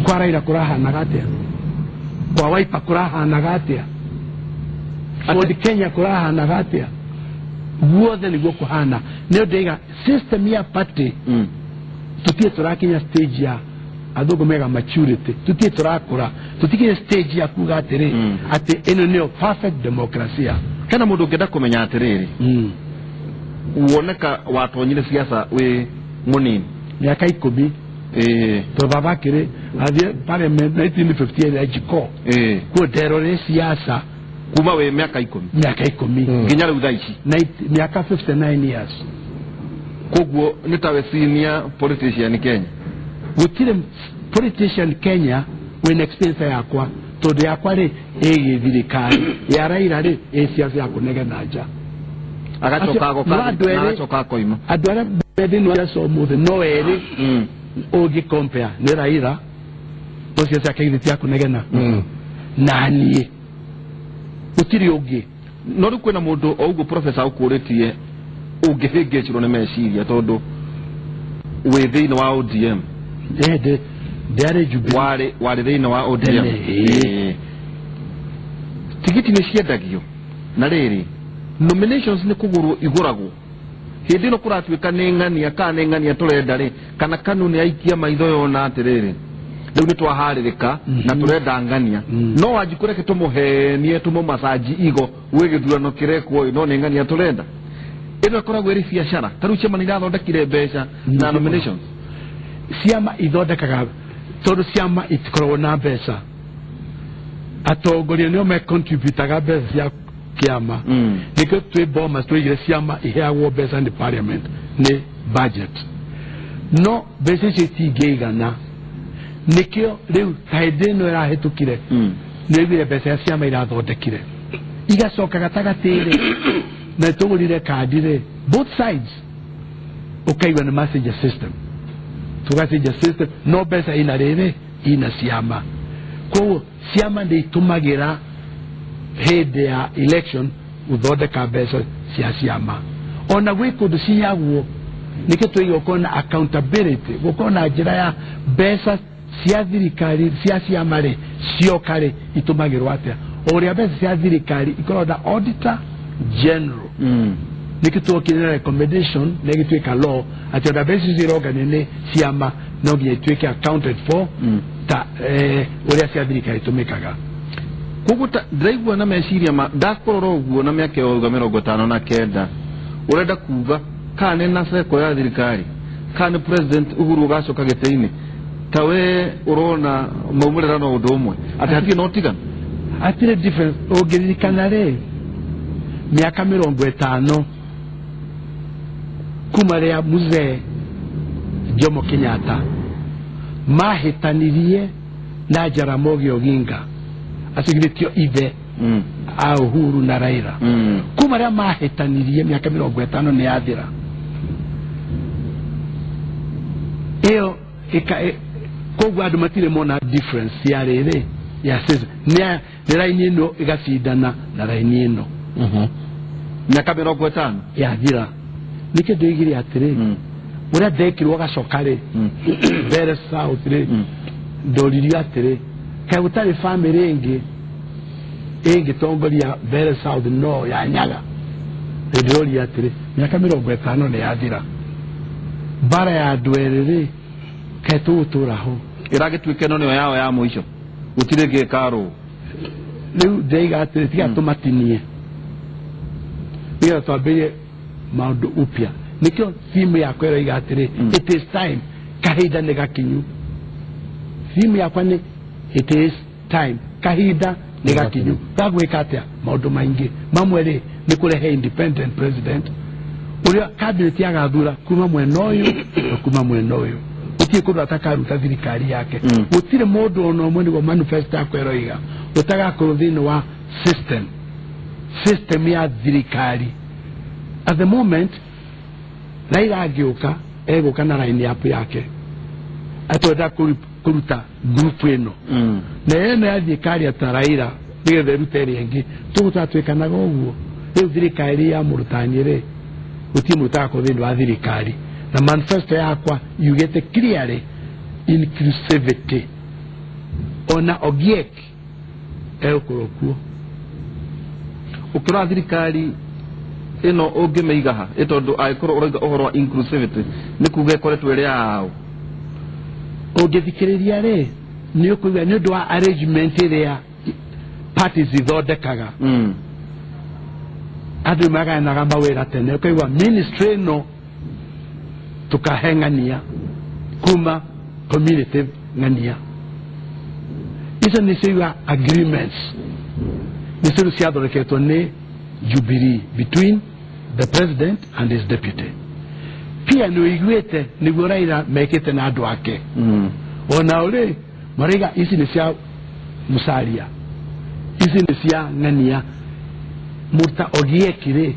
Kwa Raila kũrahanaga atĩa? Kwa Wiper kũrahanaga atĩa? Ford Kenya kũrahanaga atĩa? Guothe nĩguo kũhana. Nĩ ndĩiga system ya party, tũtirĩ tũrakinya stage ya athũngũ mega maturity, tũtirĩ tũrakũra, tũtikinya stage ya kuga atĩrĩ, atĩ ĩno nĩyo perfect democracy.
Kana mũndũ ũngĩenda kũmenya atĩrĩrĩ, woneka watonyire siasa wĩ mũnini
mĩaka 10. Tondũ baba akĩrĩ athiĩ parliament 1958 ya Jiko. Kuo nderore siasa
kuma wĩ mĩaka 10.
Mĩaka 10.
Nginya rĩu thaa ici.
Mĩaka 59 years.
Koguo nĩ tawe senior politician Kenya.
Gũtirĩ politician Kenya wĩna experience yakwa, tondũ yakwa rĩ ĩgĩ thirikari, ya Raila rĩ ĩ siasa ya kũnegena nja.
Agacoka agoka, agacoka akoima.
Andũ arĩa me thĩinĩ wa siasa ũmũthĩ no erĩ ũngĩ compare nĩ Raila, no siasa yake githĩ ti ya kũnegena, na niĩ gũtirĩ ũngĩ.
No rĩu kwĩna mũndũ o ũguo professor ũkũrĩtie ũngĩhĩngĩcirwo nĩ meciria tondũ wĩ thĩinĩ wa ODM.
Ndĩarĩ Jubilee.
Warĩ thĩinĩ wa ODM. Tigiti nĩ ciendagio. Na rĩrĩ, nominations nĩ kũgũrwo igũragwo. Hĩndĩ ĩno kũratuĩka nĩ ng'ania kana nĩ ng'ania tũrenda rĩ, kana KANU nĩ aikia maitho yona atĩrĩrĩ, rĩu nĩ twaharĩrĩka na tũrenda ng'ania. No Wanjikũ reke tũmũhenie tũmũmacaji igo gwĩ gĩthurano kĩrekwo no nĩ ng'ania tũrenda. Ĩno ĩkoragwo ĩrĩ biacara. Ta rĩu ciama nĩ irathondekire mbeca na nominations.
Ciama ithondekaga tondũ ciama itikoragwo na mbeca. Atongoria nĩo mecontributaga mbeca cia kĩama. Nĩkĩo twĩ Bomas tũigire ciama iheagwo mbeca nĩ parliament nĩ budget. No mbeca icio itingĩigana. Nĩkĩo rĩu ta hĩndĩ ĩno ĩrahĩtũkire nĩoigire mbeca cia ciama irathondekire igacoka gatagatĩ rĩ, na tũgũrire kandi rĩ both sides ũkaigua nĩ macenjia system, tũgacenjia system no mbeca ina rĩrĩ ina ciama. Koguo ciama nĩ itũmagĩra hĩndĩ ya election gũthondeka mbeca cia ciama. Ona gwĩ kũndũ ciyagwo, nĩkĩo tũiga gũkorwo na accountability, gũkorwo na njĩra ya mbeca cia thirikari cia ciama rĩ cioka rĩ itũmagĩrwo atĩa. O ũrĩa mbeca cia thirikari ikoragwo na auditor general. Nĩkĩo tuokire na recommendation na ĩgĩtuĩka law atĩ ona mbeca icio ironganio nĩ ciama no nginya ituĩke accounted for ta ũrĩa cia thirikari itũmĩkaga.
Koguo ndĩraigua na meciria ma ndakũrora ũguo na mĩaka ya 59 ũrenda kuga kana nĩ na ceko ya thirikari kana nĩ president Uhuru ũgacoka gĩtĩ-inĩ, ta we ũrona maumĩrĩra no ũndũ ũmwe atĩ hatirĩ na ũtiganu?
Hatirĩ difference. Ũngĩririkana rĩ mĩaka 50 kuma rĩa mzee Jomo Kenyatta mahĩtanirie na Jaramogi Oginga acio githĩ tio ithe a Uhuru na Raila. Kuma rĩa mahĩtanirie mĩaka 50 nĩ yathira. Ĩyo koguo andũ matirĩ mona difference ya rĩrĩ ya system. Nĩ raini ĩno ĩgacindana na raini ĩno.
Mĩaka 50
yathira. Nĩkĩo ndoigire atĩrĩ ũrĩa ndekirwo gacoka rĩ Mbere South rĩ ndoririo atĩrĩ kaĩ gũtarĩ family ĩngĩ ĩngĩtongoria Mbere South no ya Nyaga. Ndĩroria atĩrĩ mĩaka 50 nĩ yathira, mbara ya andũ erĩ rĩ kaĩ tũgũtũra ho?
Ĩragĩtuĩka ĩno nĩyo yao ya mũico, gũtirĩ ĩngĩ ĩkarũo.
Rĩu ndĩiga atĩrĩ tiga tũmatinie nĩgetha twambĩrĩrie maũndũ upya. Nĩkĩo theme yakwa ĩroiga atĩrĩ it is time, kahinda nĩ gakinyu. Theme yakwa nĩ it is time, kahinda nĩ gakinyu ga gwĩka atĩa? Maũndũ maingĩ. Mamwe rĩ nĩ kũrehe independent president ũrĩa cabinet yagathura kuma mwena ũyũ na kuma mwena ũyũ. Gũtirĩ kũndũ atakaruta thirikari yake. Gũtirĩ mũndũ ona ũmwe, nĩguo manifesto yakwa ĩroiga, ũtagakorwo thĩinĩ wa system ya thirikari. At the moment Raila angĩũka egũka na line up yake atwenda kũruta group ĩno na ĩno yathiĩ karia ta Raila nĩgetha ĩrute ĩrĩa ĩngĩ tũgũtũra twĩkanaga ũguo. Rĩu thirikari ya mũrutani rĩ gũtirĩ mũndũ ũtagakorwo thĩinĩ wa thirikari. Na manifesto yakwa yugĩte clearly inclusivity. Ona Ogiek egũkorwo kuo.
Ũkĩrora thirikari ĩno ũngĩmĩiga ha ĩ tondũ angĩkorwo ũrauga ũhoro wa inclusivity nĩ kuga ĩkoretwo ĩrĩ yao.
Ũngĩthikĩrĩria rĩ nĩ ũkũigua nĩ ũndũ wa arrangement ĩrĩa parties ithondekaga. Andũ magayanaga mawĩra tene, ũkaigua ministry ĩno tũkahe ng'ania kuma community ng'ania. Icio nĩcio iga agreements nĩcio rĩu ciathondeketwo nĩ Jubilee between the president and his deputy. Pia nĩ ũiguĩte nĩguo Raila mekĩte na andũ ake. Ona rĩ maraiga ici nĩ cia Musalia, ici nĩ cia ng'ania. Mũta Ogiek rĩ,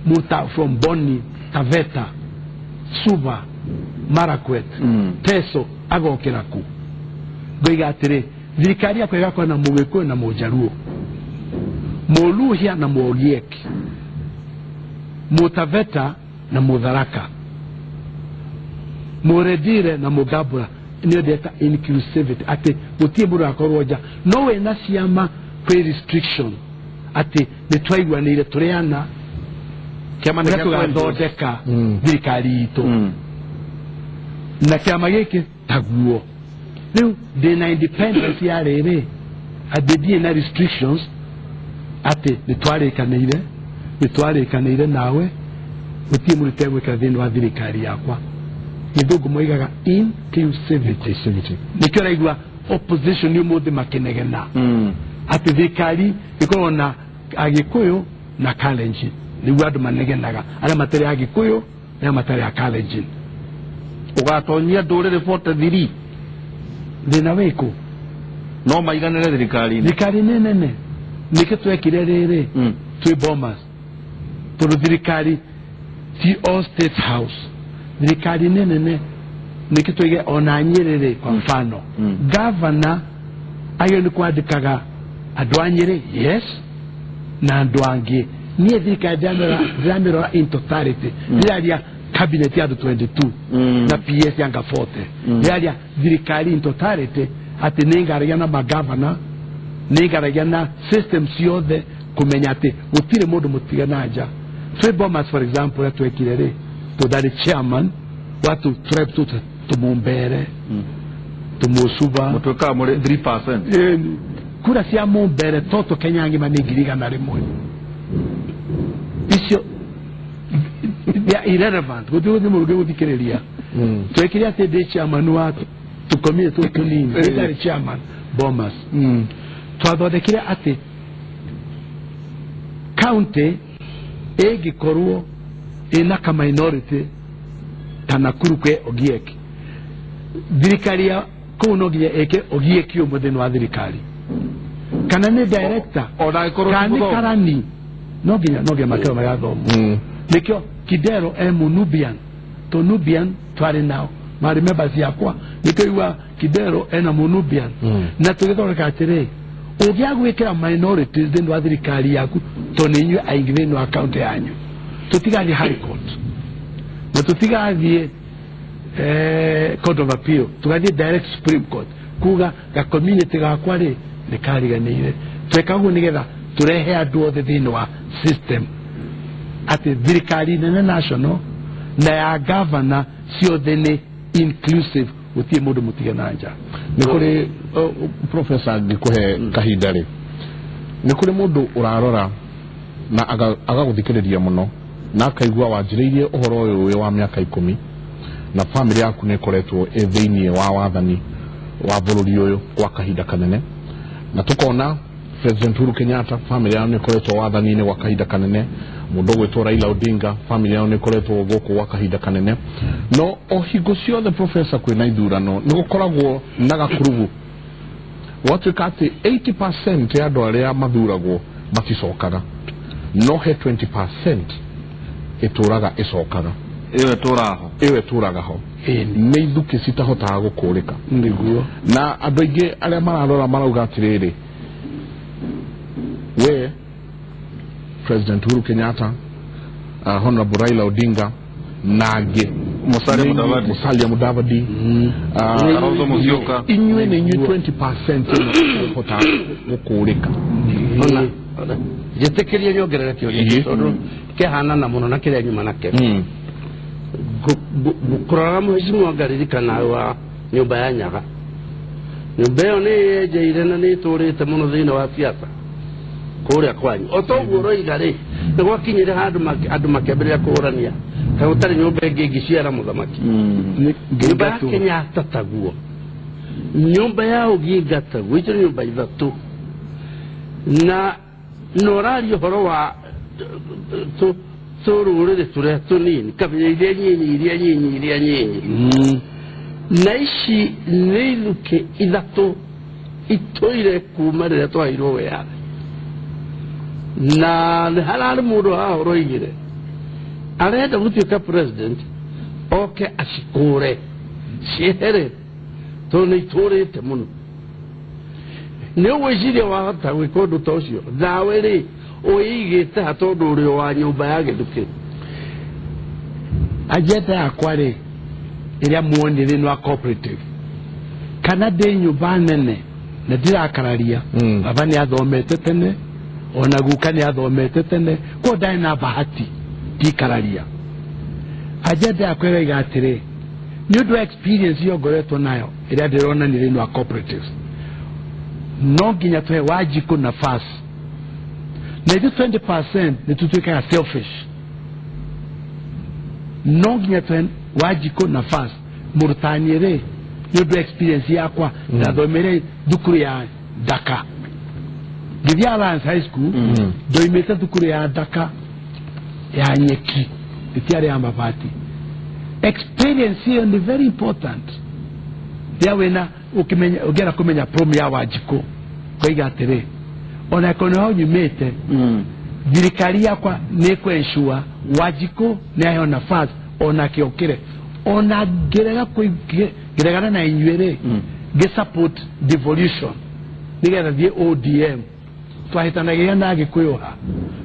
mũta from Boni, Taveta, Suba, Marakwet, Teso agokĩra ku. Ngoiga atĩrĩ thirikari yakwa ĩgakorwo na Mũgĩkũyũ na Mũjaruo, Mũluhya na Mũogiek, Mũtaveta na Mũtharaka, Mũrendire na Mũgambura. Nĩyo ndeta inclusivity atĩ gũtirĩ mũndũ akorwo nja. No wĩna ciama kwĩ restriction atĩ nĩ twaiguanĩire tũrĩ ana
Kĩama nĩ
ũrĩa
gĩa
tũgathondeka thirikari itũ na kĩama gĩkĩ taguo. Rĩu ndĩna independence ya rĩrĩ atĩ ndirĩ na restrictions atĩ nĩtwarĩkanĩire nawe gũtirĩ mũndũ tegwĩkĩra thĩinĩ wa thirikari yakwa. Gĩthũngũ moigaga inclusivity. Nĩkĩo ũraigua opposition nĩ ũmũthĩ makĩnegena atĩ thirikari ĩkorwo na Agĩkũyũ na Kalenjin, nĩguo andũ manegenaga arĩa matarĩ Agĩkũyũ arĩa matarĩ a Kalenjin.
Ũgatonyia ndũrĩrĩ 43
thĩna wĩkũ?
No maiganĩre thirikari-inĩ.
Thirikari nĩ nene. Nĩkĩo twekire rĩrĩ twĩ Bomas, tondũ thirikari ti all state house, thirikari nĩ nene. Nĩkĩo twaige ona Nyĩrĩ rĩ, kwa mfano gavana agĩrĩirwo nĩ kwandĩkaga andũ a Nyĩrĩ, yes, na andũ angĩ. Niĩ thirikari ndĩramĩrora in totality, ndĩraria cabinet ya andũ 22 na PS yanga 40, ndĩraria thirikari in totality atĩ nĩngaragia na magavana, nĩngaragia na system ciothe kũmenya atĩ gũtirĩ mũndũ mũtige na nja. Twĩ Bomas for example, ũrĩa twekire rĩ, tũndarĩ chairman wa tũ tribe tũtũ tũmũmbere tũmũcuba
Mũtuĩkaga mũrĩ 3%.
Ĩni. Kura cia Mũmbere toto Kenya ng'ima nĩ 100,000. Icio they are irrelevant, gũtirĩ mũndũ ũngĩgũthikĩrĩria. Twekire atĩ ndĩ chairman wa tũkomire tũtũ tũnini, ndarĩ chairman Bomas. Twathondekire atĩ county ĩngĩkorwo ĩna ka minority ta Nakuru kwĩ Ogiek, thirikari ya kũu no nginya ĩke Ogiek ũmwe thĩinĩ wa thirikari, kana nĩ director
Ona angĩkorwo
kana
ti
nĩ
mũthomu.
karani, no nginya makerwo magathoma. Nĩkĩo Kidero e Mũnubian, to Nubian twarĩ nao marĩ members yakwa, nĩkĩo igua Kidero ena Mũnubian. Na tũgĩthondeka atĩrĩ, ũngĩagwĩkĩra minorities thĩinĩ wa thirikari yaku tondũ nĩ inyuĩ aingĩ thĩinĩ wa county yanyu, tũtigathiĩ high court na tũtigathiĩ court of appeal, tũgathiĩ direct supreme court kuga ga community gakwa rĩ nĩ kariganĩire. Tweka ũguo nĩgetha tũrehe andũ othe thĩinĩ wa system atĩ thirikari nene national na ya governor ciothe nĩ inclusive, gũtirĩ mũndũ mũtige na nja.
Nĩ kũrĩ professor ngĩkũhe kahinda rĩ, nĩ kũrĩ mũndũ ũrarora na agagũthikĩrĩria mũno na akaigua wanjĩrĩirie ũhoro ũyũ wĩ wa mĩaka 10 na family yaku nĩ ĩkoretwo ĩ thĩinĩ wa wathani wa bũrũri ũyũ kwa kahinda kanene, na tũkona President Uhuru Kenyatta family yao nĩ ĩkoretwo wathani-inĩ gwa kahinda kanene, mũndũ ũgwĩtwo Raila Odinga family yao nĩ ĩkoretwo gũkũ gwa kahinda kanene. No o hingo ciothe professor kwĩna ithurano nĩ gũkoragwo na gakurugu, gwatuĩka atĩ 80% ya andũ arĩa mathuragwo maticokaga, no he 20% ĩtũraga ĩcokaga.
Ĩyo ĩtũraho.
Ĩyo ĩtũraga ho nĩ ithukĩ citahotaga gũkũrĩka.
Nĩguo.
Na andũ aingĩ arĩa mararora marauga atĩrĩrĩ, we President Uhuru Kenyatta, Honorable Raila Odinga na angĩ
Musalia Mudavadi,
Musalia Mudavadi,
Kalonzo Musyoka,
inyuĩ nĩ inyuĩ 20% ĩno gũkũrĩka.
Ona njĩtĩkĩrie nyongerere kĩũria tondũ kĩhanana mũno na kĩrĩa nyuma nakĩo. Kũrora mheshimiwa ngaririkana wa nyũmba ya Nyaga, nyũmba ĩyo nĩ yenjeire na nĩ ĩtũrĩte mũno thĩinĩ wa siasa kũrĩa kwanyu. O toguo ũroiga rĩ, nĩ gwakinyire handũ andũ makĩambĩrĩria kũhũrania ta gũtarĩ nyũmba ĩngĩ ĩngĩciara mũthamaki. Nyũmba ya Kenyatta taguo, nyũmba ya Oginga taguo, icio nĩ nyũmba ithatũ. Na noraria ũhoro wa tũrũrĩrĩ tũrĩa tũnini, kabira iria nyinyi iria nyinyi iria nyinyi, na ici nĩ ithukĩ ithatũ itũire kuma rĩrĩa twaheirwo wĩyathi. Na nĩ hararĩ mũndũ haha ũroigire arenda gũtuĩka president oke acikũre ciehere tondũ nĩ itũrĩte mũno. Nĩ ũgwĩciria wahota gwĩka ũndũ ta ũcio? Nawe rĩ ũigĩte ha tondũ ũrĩ wa nyũmba ya gĩthukĩ?
Agenda yakwa rĩ ĩrĩa muonire thĩinĩ wa cooperative, kana ndĩ nyũmba nene na ndirakararia, baba nĩ athomete tene, ona guka nĩ athomete tene, koguo ndarĩ na bahati. Ndikararia. Agenda yakwa ĩroiga atĩrĩ, nĩ ũndũ wa experience iyo ngoretwo nayo ĩrĩa ndĩronania thĩinĩ wa cooperatives, no nginya tũhe Wanjikũ nafasi. Na ithuĩ 20% nĩ tũtuĩkaga selfish. No nginya tũhe Wanjikũ nafasi. Mũrutani rĩ, nĩ ũndũ wa experience yakwa, ndathomere thukuru ya Ndaka. Ngĩthiĩ Alliance High School, ndoimĩte thukuru ya Ndaka ya nyeki, ĩtiarĩ ya mabati. Experience hiyo ni very important. Rĩrĩa wĩna ũkĩmenya, ũngĩenda kũmenya prom ya Wanjikũ, ngoiga atĩrĩ, ona korwo nĩho nyumĩte, thirikari yakwa nĩ ĩkũ-ensure Wanjikũ nĩ aheo nafasi onake okĩre. Ona ngĩrega ngĩregana na inyuĩ rĩ, ngĩ support devolution nĩgetha thiĩ ODM. Twahĩtanagia na Agĩkũyũ ha,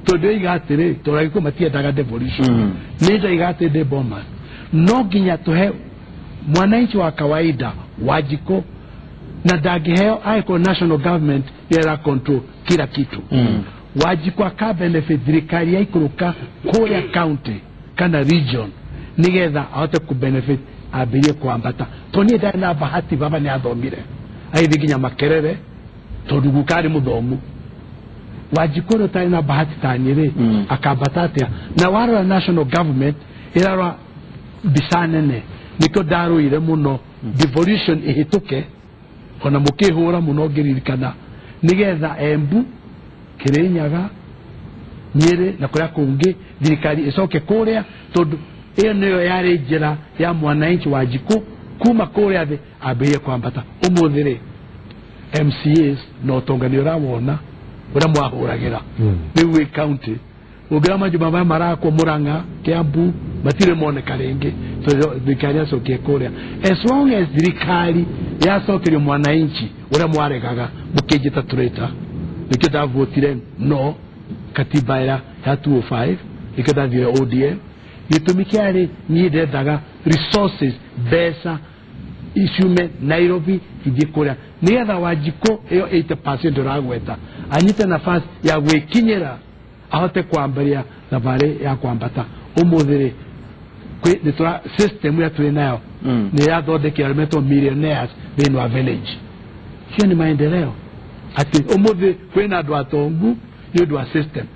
tondũ oiga atĩrĩ, tondũ Agĩkũyũ matiendaga devolution. Nĩ ndoiga atĩ ndĩ Bomas, no nginya tũhe mwananchi wa kawaida Wanjikũ, na ndangĩheo angĩkorwo national government ĩra control kila kitu. Wanjikũ aka benefit thirikari yaikũrũka kũrĩa county kana region nĩgetha ahote ku benefit ambĩrĩrie kwambata. Tondũ niĩ ndarĩ na bahati, baba nĩ athomire agĩthiĩ nginya Makerere, tondũ guka arĩ mũthomu. Wanjikũ ũrĩa ũtarĩ na bahati ta niĩ rĩ, akambata atĩa? Na warora national government ĩrarora mbica nene, nĩkĩo ndarũire mũno devolution ĩhĩtũke, ona mũkĩhũra mũno ngĩririkana, nĩgetha Embu, Kĩrĩnyaga, Nyĩrĩ na kũrĩa kũngĩ thirikari ĩcoke kũrĩa, tondũ ĩyo nĩyo yarĩ njĩra ya mwananchi Wanjikũ kuma kũrĩa thĩ ambĩrĩrie kwambata. Ũmũthĩ rĩ, MCAs na ũtonga nĩ ũrawona ũrĩa mwahũragĩra rĩu wĩ county, ũngĩra majumba maya marakwo Murang'a, Kiambu, matirĩ moneka rĩngĩ, tondũ thirikari yacokie kũrĩa. As long as thirikari yacokerio mwananchi ũrĩa mwaregaga mũkĩnjĩta traitor, nĩkĩo ndavotire no katiba ya 205, nĩkĩo ndathire ODM. Gĩtũmi kĩarĩ niĩ ndendaga resources, mbeca iciume Nairobi ithiĩ kũrĩa, nĩgetha Wanjikũ ĩyo 80% ũragweta anyite nafasi ya gwĩkinyĩra ahote kwambĩrĩria thabarĩ ya kwambata. Ũmũthĩ rĩ, system ĩrĩa twĩ nayo nĩ yathondekire arĩa metwo millionaires thĩinĩ wa village. Hiyo ni maendeleo. Atĩ ũmũthĩ kwĩna andũ atongu nĩ ũndũ wa system.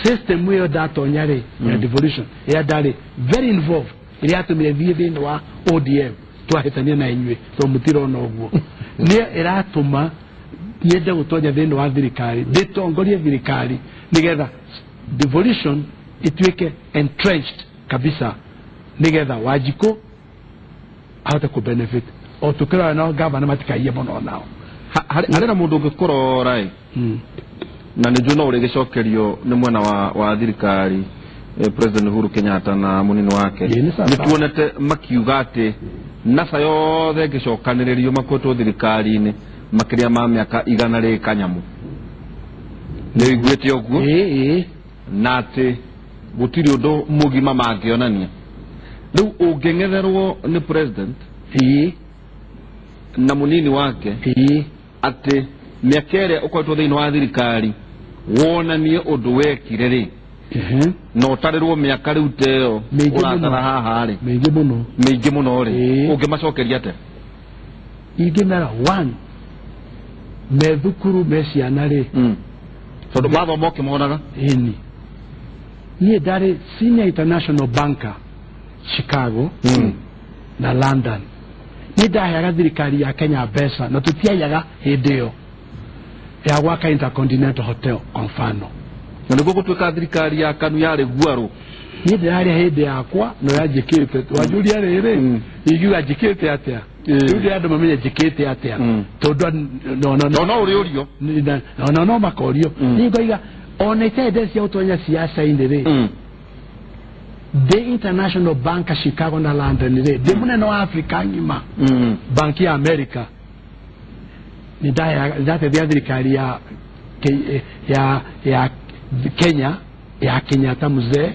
System ĩyo ndatonya rĩ, ya devolution, ĩrĩa ndarĩ very involved, ĩrĩa yatũmire thiĩ thĩinĩ wa ODM, twahĩtania na inyuĩ tondũ mũtirona ũguo, nĩyo ĩratũma nyende gũtonya thĩinĩ wa thirikari, ndĩtongorie thirikari nĩgetha devolution ituĩke entrenched kabisa, nĩgetha Wanjikũ ahote ku benefit. O tũkĩrora nao gavana matikaiye mũno nao.
Harĩ na mũndũ ũngĩkũrora ĩ, na nĩ njũĩ no ũrĩgĩcokerio nĩ mwena wa thirikari, President Uhuru Kenyatta na mũnini wake, nĩ tuonete makiuga atĩ NASA yothe ĩngĩcokanĩrĩrio makoretwo thirikari-inĩ makĩria ma mĩaka 100 rĩ kanyamũ. Nĩ ũiguĩte ũguo? Na atĩ gũtirĩ ũndũ mũgima mangĩonania. Rĩu ũngĩng'etherwo nĩ president na mũnini wake atĩ mĩaka ĩrĩa ũkoretwo thĩinĩ wa thirikari wonanie ũndũ wekire rĩ, na ũtarĩrwo mĩaka rĩu ta ĩyo ũratara haha rĩ, mĩingĩ mũno rĩ, ũngĩmacokeria atĩa?
Ingĩmera one, me thukuru me ciana rĩ,
tondũ mathoma ũkĩmonaga.
Ĩni niĩ ndarĩ senior international banker Chicago na London. Niĩ ndaheaga thirikari ya Kenya mbeca na tũtiaiyaga hĩndĩ ĩyo ya gwaka Intercontinental Hotel kwa mfano.
Na nĩguo gũtuĩka thirikari ya KANU yarĩ guarũ.
Niĩ ndĩrarĩa hĩndĩ yakwa na ũrĩa njĩkĩte. Wanjũria rĩrĩ, ingiuga njĩkĩte atĩa? Rĩu ndĩrenda andũ mamenye njĩkĩte atĩa, tondũ
no ũrĩũrio.
No makorio. Niĩ ngoiga ona itarĩ mbeca cia gũtonya siasa-inĩ rĩ, the International Bank ya Chicago na London rĩ, ndĩ mũnene wa Africa ng'ima, banki ya America, nĩ ndateithia thirikari ya Kenya ya Kenyatta mzee,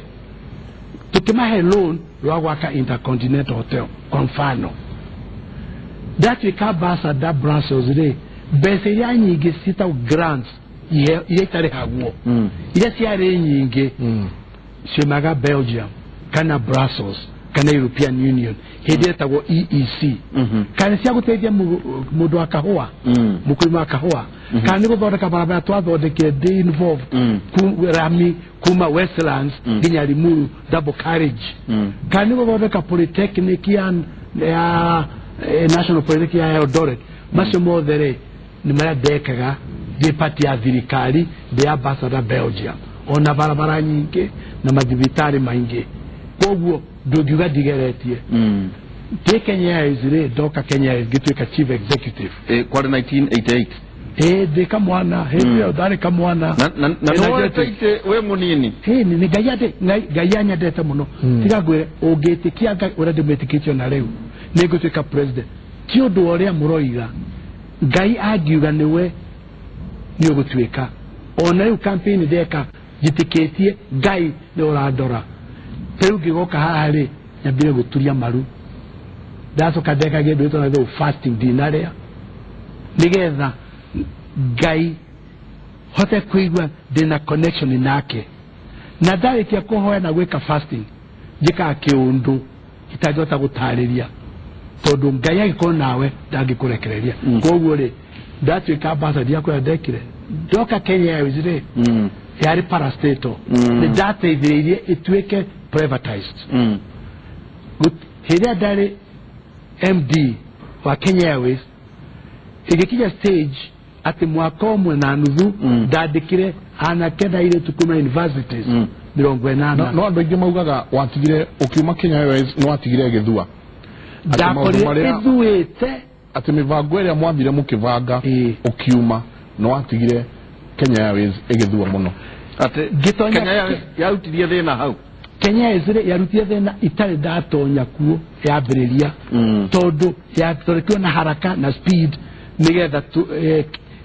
tukimahe loan rwa gwaka Intercontinental Hotel kwa mfano. Ndatuĩka ambassador Brussels rĩ, mbeca iria nyingĩ ciĩtagwo grants iria itarĩhagwo, iria ciarĩ nyingĩ ciumaga Belgium kana Brussels kana European Union hĩndĩ ĩtagwo EEC kana cia gũteithia mũndũ wa kahũa mũkulima wa kahũa kana nĩ gũthondeka barabara twathondekire ndĩ involved rami kuma Westlands nginya Limuru double carriage kana nĩ gũthondeka polytechnic ya National Polytechnic ya Eldoret macio mothe rĩ nĩ marĩa ndekaga ndĩ part ya thirikari ndĩ ambassador Belgium ona barabara nyingĩ na mathibitarĩ maingĩ koguo ndũngiuga ndigeretie. Ndĩ Kenya Airways rĩ ndoka Kenya Airways ngĩtuĩka chief executive
kwarĩ 1988
ndĩ kamwana hĩndĩ ĩyo ndarĩ kamwana
na nĩwoete wĩ mũnini.
Nĩ Ngai anyendete mũno tiga ngwĩre ũngĩtĩkia Ngai ũrĩa ndĩmwĩtĩkĩtie ona rĩu nĩ ngũtuĩka president ti ũndũ ũrĩa mũroiga Ngai angiuga nĩwe nĩ ũgũtuĩka ona rĩu campaign ndeka njĩtĩkĩtie Ngai nĩ ũrandora rĩu ngĩgoka haha rĩ nyambire gũturia maru ndacoka ndeka kĩndũ gĩtagwo fasting ndinarĩa nĩgetha Ngai hote kũigua ndĩna connection nake na ndarĩkia kũhoya na gwĩka fasting njĩkaga kĩũndũ itangĩhota gũtarĩria tondũ Ngai angĩkorwo nawe ndangĩkũrekereria. Koguo rĩ ndatuĩka ambassador ndiakwĩra ndekire ndoka Kenya Airways rĩ yarĩ parastatal nĩ ndateithĩrĩirie ĩtuĩke privatized. Hĩndĩ ĩrĩa ndarĩ MD wa Kenya Airways ĩgĩkinya stage atĩ mwaka ũmwe na nuthu ndandĩkire anake na airĩtu kuma universities 80.
No andũ aingĩ maugaga watigire ũkiuma Kenya Airways nĩ watigire gĩthua
ndakorire ĩthuĩte
atĩ mĩbango ĩrĩa mwathire mũkĩbanga ũkiuma nĩ watigire Kenya Airways ĩgĩthua mũno
atĩ Kenya Airways yarutirie thĩna hau.
Kenya Airways rĩ yarutire thĩna itarĩ ndatonya kuo yambĩrĩria tondũ yathondekirwo na haraka na speed nĩgetha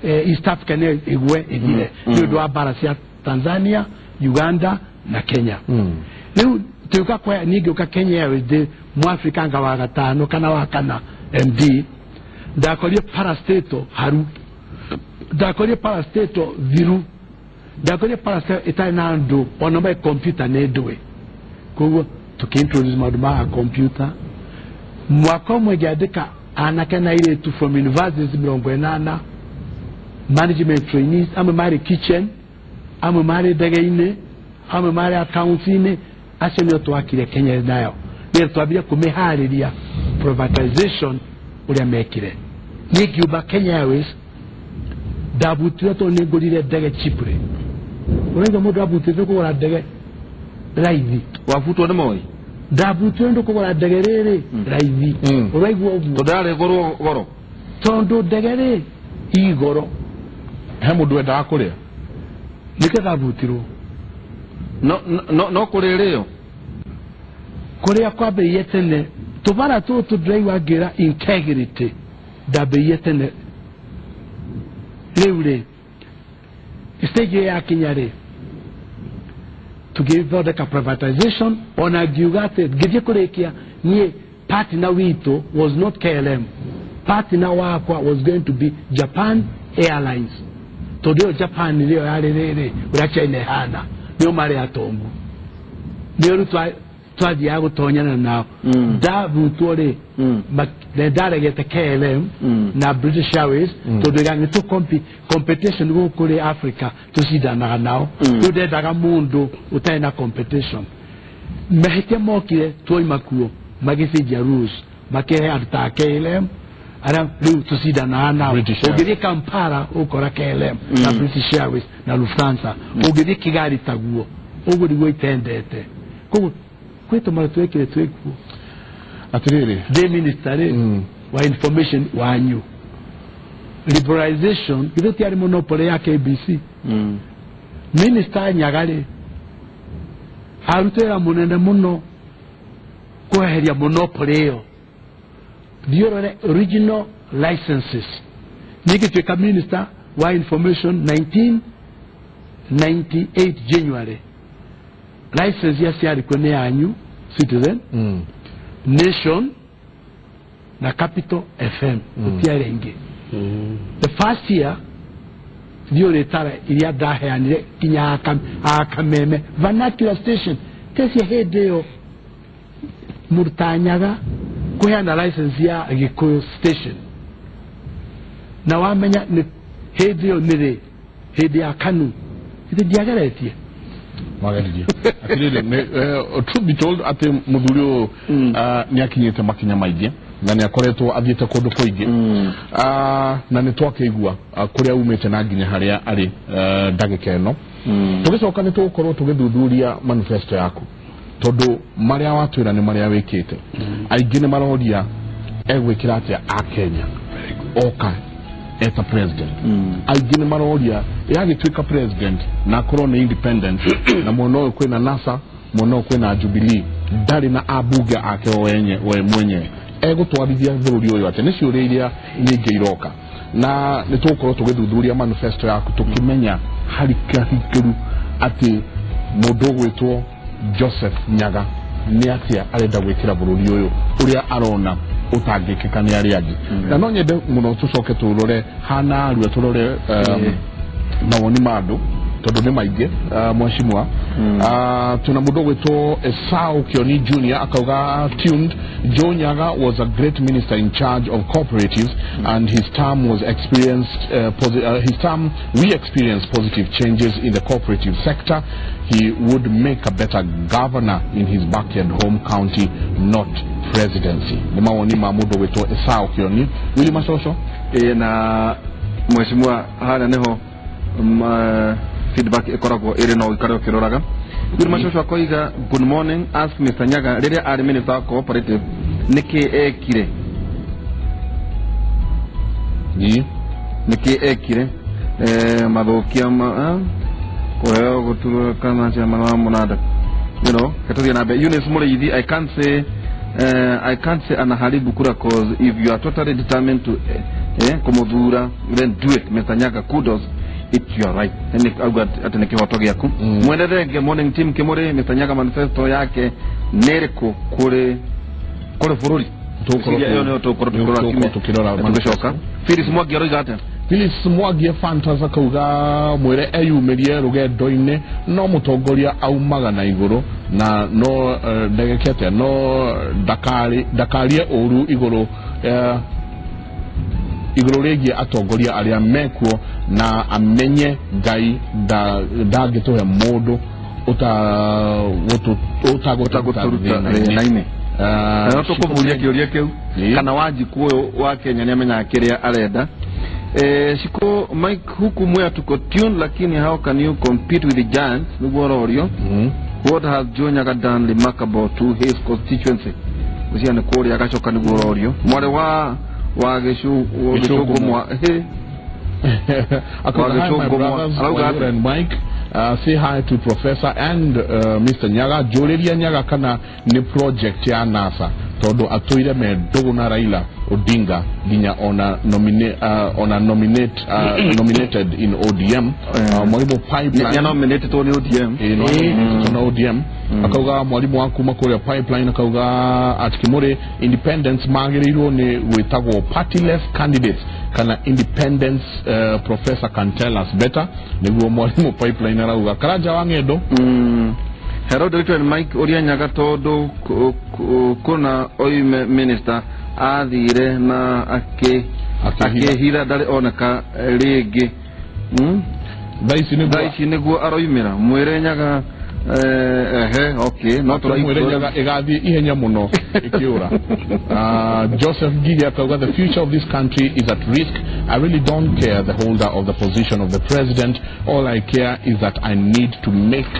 East Africa nĩyo ĩgwe ĩthire nĩ ũndũ wa mbara cia Tanzania, Uganda na Kenya. Rĩu tũgĩũka kwa niĩ ngĩũka Kenya Airways ndĩ Mwafrika anga wa gatano kana wa kana MD ndakorire parastatal haru ndakorire parastatal thiru ndakorire parastatal ĩtarĩ na andũ ona mai computer nĩ ndũĩ koguo tũkĩintroduce maũndũ ma computer mwaka ũmwe ngĩandĩka anake na airĩtu from universities 80 management trainees amwe marĩ kitchen amwe marĩ ndege-inĩ amwe marĩ accounts-inĩ acio nĩo twakire Kenya nayo nĩ twambire kũmĩharĩria privatization ũrĩa mekire. Niĩ ngiuma Kenya Airways ndabutire tondũ nĩ ngũrire ndege cheaply. Ũraigua mũndũ abutĩte kũgũra ndege raithi
wabutwo nĩ Moi
ndabutire ndũ kũgũra ndege rĩrĩ raithi ũraigua ũguo
tondũ yarĩ goro
tondũ ndege rĩ igoro
he mũndũ wendaga kũrĩa
nĩkĩo ndabutirwo
no kũrĩ rĩo
kũrĩa kwambĩrĩirie tene tũbara tũtũ ndĩraigua ngĩra integrity ndambĩrĩirie tene rĩu rĩ stage ĩyo yakinya rĩ tũgĩthondeka privatization ona ngiuga atĩ ngĩthiĩ kũrĩkia niĩ partner witũ was not KLM partner wakwa was going to be Japan Airlines tondũ ĩyo Japan nĩyo yarĩ rĩrĩ ũrĩa China ĩhana nĩo marĩ atongu nĩo rĩu twathiaga gũtonyana nao ndabutwo rĩ ndaregete KLM na British Airways tondũ ĩga nĩ tũ competition gũkũ rĩ Africa tũcindanaga nao rĩu ndendaga mũndũ ũtarĩ na competition mahĩtia mokire twoima kuo magĩcenjia rules makĩhe andũ ta KLM arĩa rĩu tũcindanaga nao ũngĩthiĩ Kampala ũkora KLM na British Airways na Lufthansa ũngĩthiĩ Kigali taguo ũguo nĩguo itendete koguo kwĩ tũmara twekire twĩkuo
atĩrĩrĩ
ndĩ minister rĩ wa information wanyu liberalization githĩ tiarĩ monopoly ya KBC minister Nyaga rĩ arutĩra mũnene mũno kweheria monopoly ĩyo thiĩ ũrore original licenses niĩ ngĩtuĩka minister wa information 1998 January license ya ciarĩ nĩ yanyu Citizen Nation na Capital FM gũtiarĩ ingĩ. The first year Thiĩ ũrĩtara iria ndaheanire nginya Akameme vernacular station tecia hĩndĩ ĩyo mũrutanyaga kũheana license ya Gĩkũyũ station na wamenya nĩ hĩndĩ ĩyo nĩrĩ hĩndĩ ya KANU ithe ndiageretie
wageririe atiriri. Truth be told, atĩ mũthuri ũyũ nĩ akinyĩte makinya maingĩ na nĩ akoretwo athiĩte kũndũ kũingĩ, na nĩ twakĩigua kũrĩa umĩte na nginya harĩa arĩ ndagĩka ĩno. Tũgĩcoka nĩ tũgũkorwo tũgĩthuthuria manifesto yaku, tondũ marĩa watwĩra nĩ marĩa wĩkĩte. Aingĩ nĩ maroria egwĩkĩra atĩa a Kenya oka eta president. Aingĩ nĩ maroria yagĩtuĩka president na akorwo nĩ independent, na mwena ũyũ kwĩna NASA, mwena ũyũ kwĩna Jubilee, ndarĩ na ambunge ake we mwenyewe, egũtwarithia bũrũri ũyũ atĩa? Nĩ ciũria iria nyingĩ iroka, na nĩ tũgũkorwo tũgĩthuthuria manifesto yaku tũkĩmenya harikahikĩru atĩ mũndũ ũgwĩtwo Joseph Nyaga nĩ atĩa arenda gwĩkĩra bũrũri ũyũ ũrĩa arona ũtangĩkĩka nĩ arĩa angĩ. Na no nyende mũno tũcoke tũrore hana arua, tũrore mawoni ma andũ tondũ nĩ maingĩ. Mheshimiwa, tuna mũndũ ũgwĩtwo Esau Kioni Junior akauga, "Tuned. Joe Nyaga was a great minister in charge of cooperatives and his term was experienced his term we experienced positive changes in the cooperative sector. He would make a better governor in his backyard home county, not presidency." Nĩ mawoni ma mũndũ ũgwĩtwo Esau Kioni. Willy Macoco.
Ĩ, na mheshimiwa, harĩa nĩho feedback ĩkoragwo ĩrĩ no ũikare ũkĩroraga. Willy Macoco akoiga, "Good morning, ask Mr Nyaga rĩrĩa arĩ minister wa cooperative nĩkĩ ekire?" Nĩkĩ ekire mathũkia ma kũheo gũturwo kana chairman wa mũnanda. Ketũthiĩ na mbere. Eunice Mũrĩithi, "I can't say anaharibu kura, cause if you are totally determined to kumuthura, then do it. Mr Nyaga, kudos, it's your right." Nĩ auga atĩ nĩ kĩhoto gĩaku. Mwene Thenge, "Morning team Kimuri. Mr Nyaga manifesto yake nĩ ĩrĩkũ kũrĩ bũrũri?"
Tũgũkorwo
Ngwĩciria ĩyo nĩyo tũgũkorwo tũkĩrora.
Tũgũkorwo tũkĩrora.
Tũgĩcoka Phyllis Mwangi aroiga atĩa?
Phyllis Mwangi Fantas akauga, mwĩre eyumĩrie rũgendo-inĩ, no mũtongoria aumaga na igũrũ na no ndegeke atĩa, no ndakarie ũru igũrũ rĩgiĩ atongoria arĩa mekuo, na amenye Ngai ndangĩtũhe mũndũ ũtagũtũruta
ũtagũtũruta
thĩna-inĩ.
Thĩna-inĩ. Na no tũkũmũria kĩũria kĩu kana Wanjikũ ũyũ wa Kenya nĩ amenyaga kĩrĩa arenda. Shiko Mike, "Huku Mwea tuko tune, lakini how can you compete with the giants?" Nĩguo ũrorio. "What has Joe Nyaga done remarkable to his constituency?" Ũcio nĩ kũrĩa agacoka nĩguo ũrorio. Mwarĩ wa Gĩcũngũ mwa
Akauga, "Hi, my brothers, Wayura and Mike. Say hi to Professor and Mr. Nyaga. Njũrĩria Nyaga kana nĩ project ya NASA, tondũ atũire me ndũgũ na Raila Odinga nginya ona nominated in ODM." Mwalimu Pipeline.
Nĩ nominated nĩ ODM.
Ĩĩ, no nominated na ODM. Akauga mwalimu wa kuma kũrĩa Pipeline akauga at Kimuri, independence magĩrĩirwo nĩ gwĩtagwo partyless candidates kana independence. Professor can tell us better, nĩguo mwalimu Pipeline arauga. Karanja wa Ng'endo.
"Hello Dr. Mike, ũria Nyaga tondũ kũna oime minister athire na
Akĩhitha.
Akĩhitha, ndarĩ oneka rĩngĩ.
Thaa ici nĩguo
Thaa ici nĩguo aroimĩra. Mwĩre Nyaga ehe, okay, no
Mwĩre Nyaga ĩgathiĩ ihenya mũno ĩkĩũra. Joseph Gigi akauga, "The future of this country is at risk. I really don't care the holder of the position of the president. All I care is that I need to make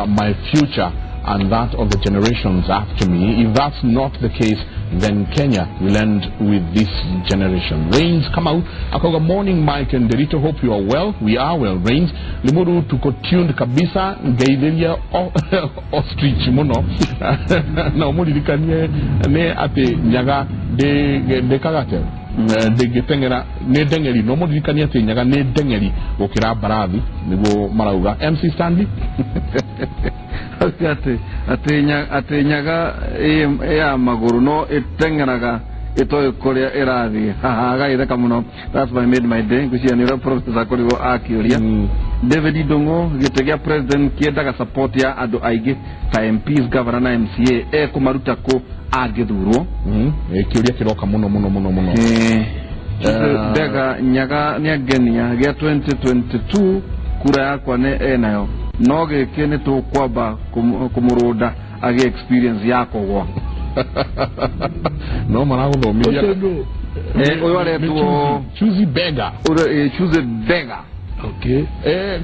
my future and that of the generations after me. If that's not the case, then Kenya will end with this generation." Rains come out. Akauga, "Morning Mike and Derito, hope you are well." We are well, Rains. "Limuru tuko tuned kabisa, ngeithĩria ostrich mũno na ũmũririkanie nĩ atĩ Nyaga ndĩkaga atĩa, ndĩngĩteng'era, nĩ ndeng'eri, no mũririkanie atĩ Nyaga nĩ ndeng'eri gũkĩra mbarathi," nĩguo marauga. MC Stanley.
Atĩ Nyaga ĩ ya magũrũ no ĩteng'eraga. itoĩ kũrĩa ĩrathiĩ. Haha agagĩtheka mũno. That's my made my day. Ngwĩciria nĩ ũrĩa professor akorirwo akĩũria. David Ndung'u, gĩtĩ gĩa president kĩendaga support ya andũ aingĩ ta MPs, governor na MCA, ekũmaruta kũ angĩthurwo?
Kĩũria kĩroka mũno mũno mũno mũno.
Ndega Nyaga nĩangenia gĩa 2022 kura yakwa nĩ enayo, no gĩkĩ nĩ tũkwamba kũmũrũnda agĩe experience ya kũgwa.
No maragũthomithia.
Ũyũ aretwo
Chuzi Bega.
Chuzi Bega.
Okay.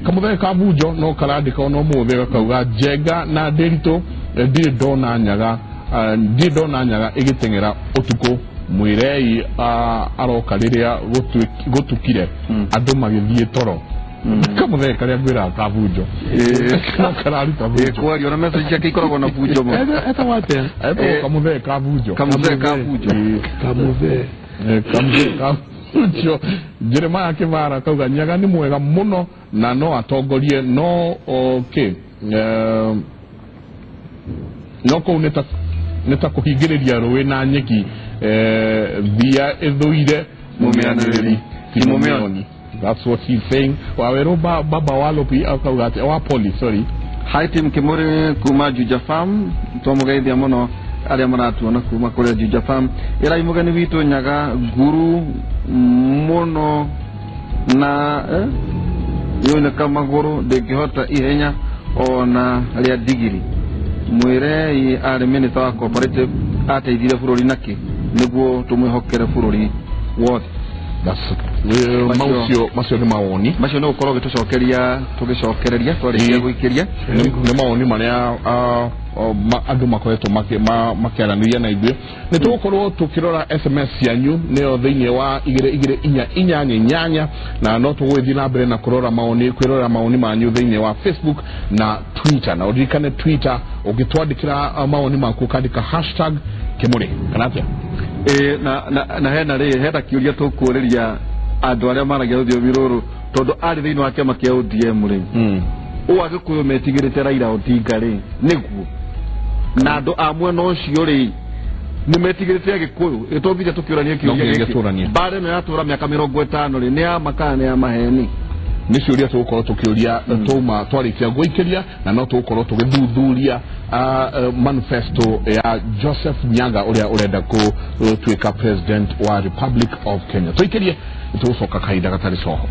Kamũthenya ka bunjo no karandĩka ona ũmũthĩ gakauga Njenga na Ndĩritũ ndirĩ ndona Nyaga, ndirĩ ndona Nyaga ĩgĩteng'era ũtukũ, mwĩrei aroka rĩrĩa gũtukire andũ magĩthiĩ toro. Kamũthenya karĩa ngwĩraga ka bunjo no kararuta bunjo.
Kwaria ona message ciake ikoragwo na bunjo mũno.
Etagwo atĩa?
Etagwo kamũthenya ka bunjo.
Kamũthenya ka bunjo.
Kamũthenya ka bunjo. Jeremiah Kĩvara kauga Nyaga nĩ mwega mũno na no atongorie, no okay no kũu nĩ ta kũhingĩrĩria rũĩ na nyeki, thia ĩthũire mũmĩanĩrĩri ti mũmĩoni. That's what he's saying. Wawerũ baba walopi akauga atĩ wa poli, sorry.
Hi team Kimuri kuma Juja Farm, twamũgeithia mũno arĩa maratuona kuma kũrĩa Juja Farm. Ĩrai mũgeni witũ Nyaga nguru mũno na yoneka magũrũ ndĩngĩhota ihenya ona rĩa ndigiri. Mwĩrei arĩ minister wa cooperative ateithire bũrũri nakĩ nĩguo tũmwĩhokere bũrũri wothe.
Macio nĩ mawoni
macio nĩ gũkorwo gĩtũcokeria tũgĩcokereria twarĩkia gũikĩria
nĩ mawoni marĩa andũ makoretwo makĩaranĩria na ithuĩ. Nĩ tũgũkorwo tũkĩrora SMS cianyu nĩyo thĩinĩ wa 22488 na no tũgũgĩthiĩ na mbere na kũrora maoni, kwĩrora maoni manyu thĩinĩ wa Facebook na Twitter. Na ũririkane Twitter ũngĩtwandĩkĩra maoni maku ũkandĩka hashtag Kimuri kana atĩa?
Na hena rĩ hena kĩũria tũkũrĩria andũ arĩa maragia rũthiomi rũrũ tondũ arĩ thĩinĩ wa kĩama kĩa ODM rĩ, ũũ Agĩkũyũ metigĩrĩte Raila Odinga rĩ nĩguo, na andũ a mwena ũcio rĩ nĩ metigĩrĩte Agĩkũyũ. Ĩtũngĩja tũkĩũrania kĩũria gĩkĩ, mbara ĩno yatũra mĩaka 50 rĩ, nĩ ya ma kana nĩ ya maheni?
Nĩ ciũria tũgũkorwo tũkĩũria tũma twarĩkia gũikĩria, na no tũgũkorwo tũgĩthuthuria manifesto ya Joseph Nyaga ũrĩa ũrenda gũtuĩka president wa Republic of Kenya. Tũikĩrie, tũgũcoka kahinda gatarĩ coho.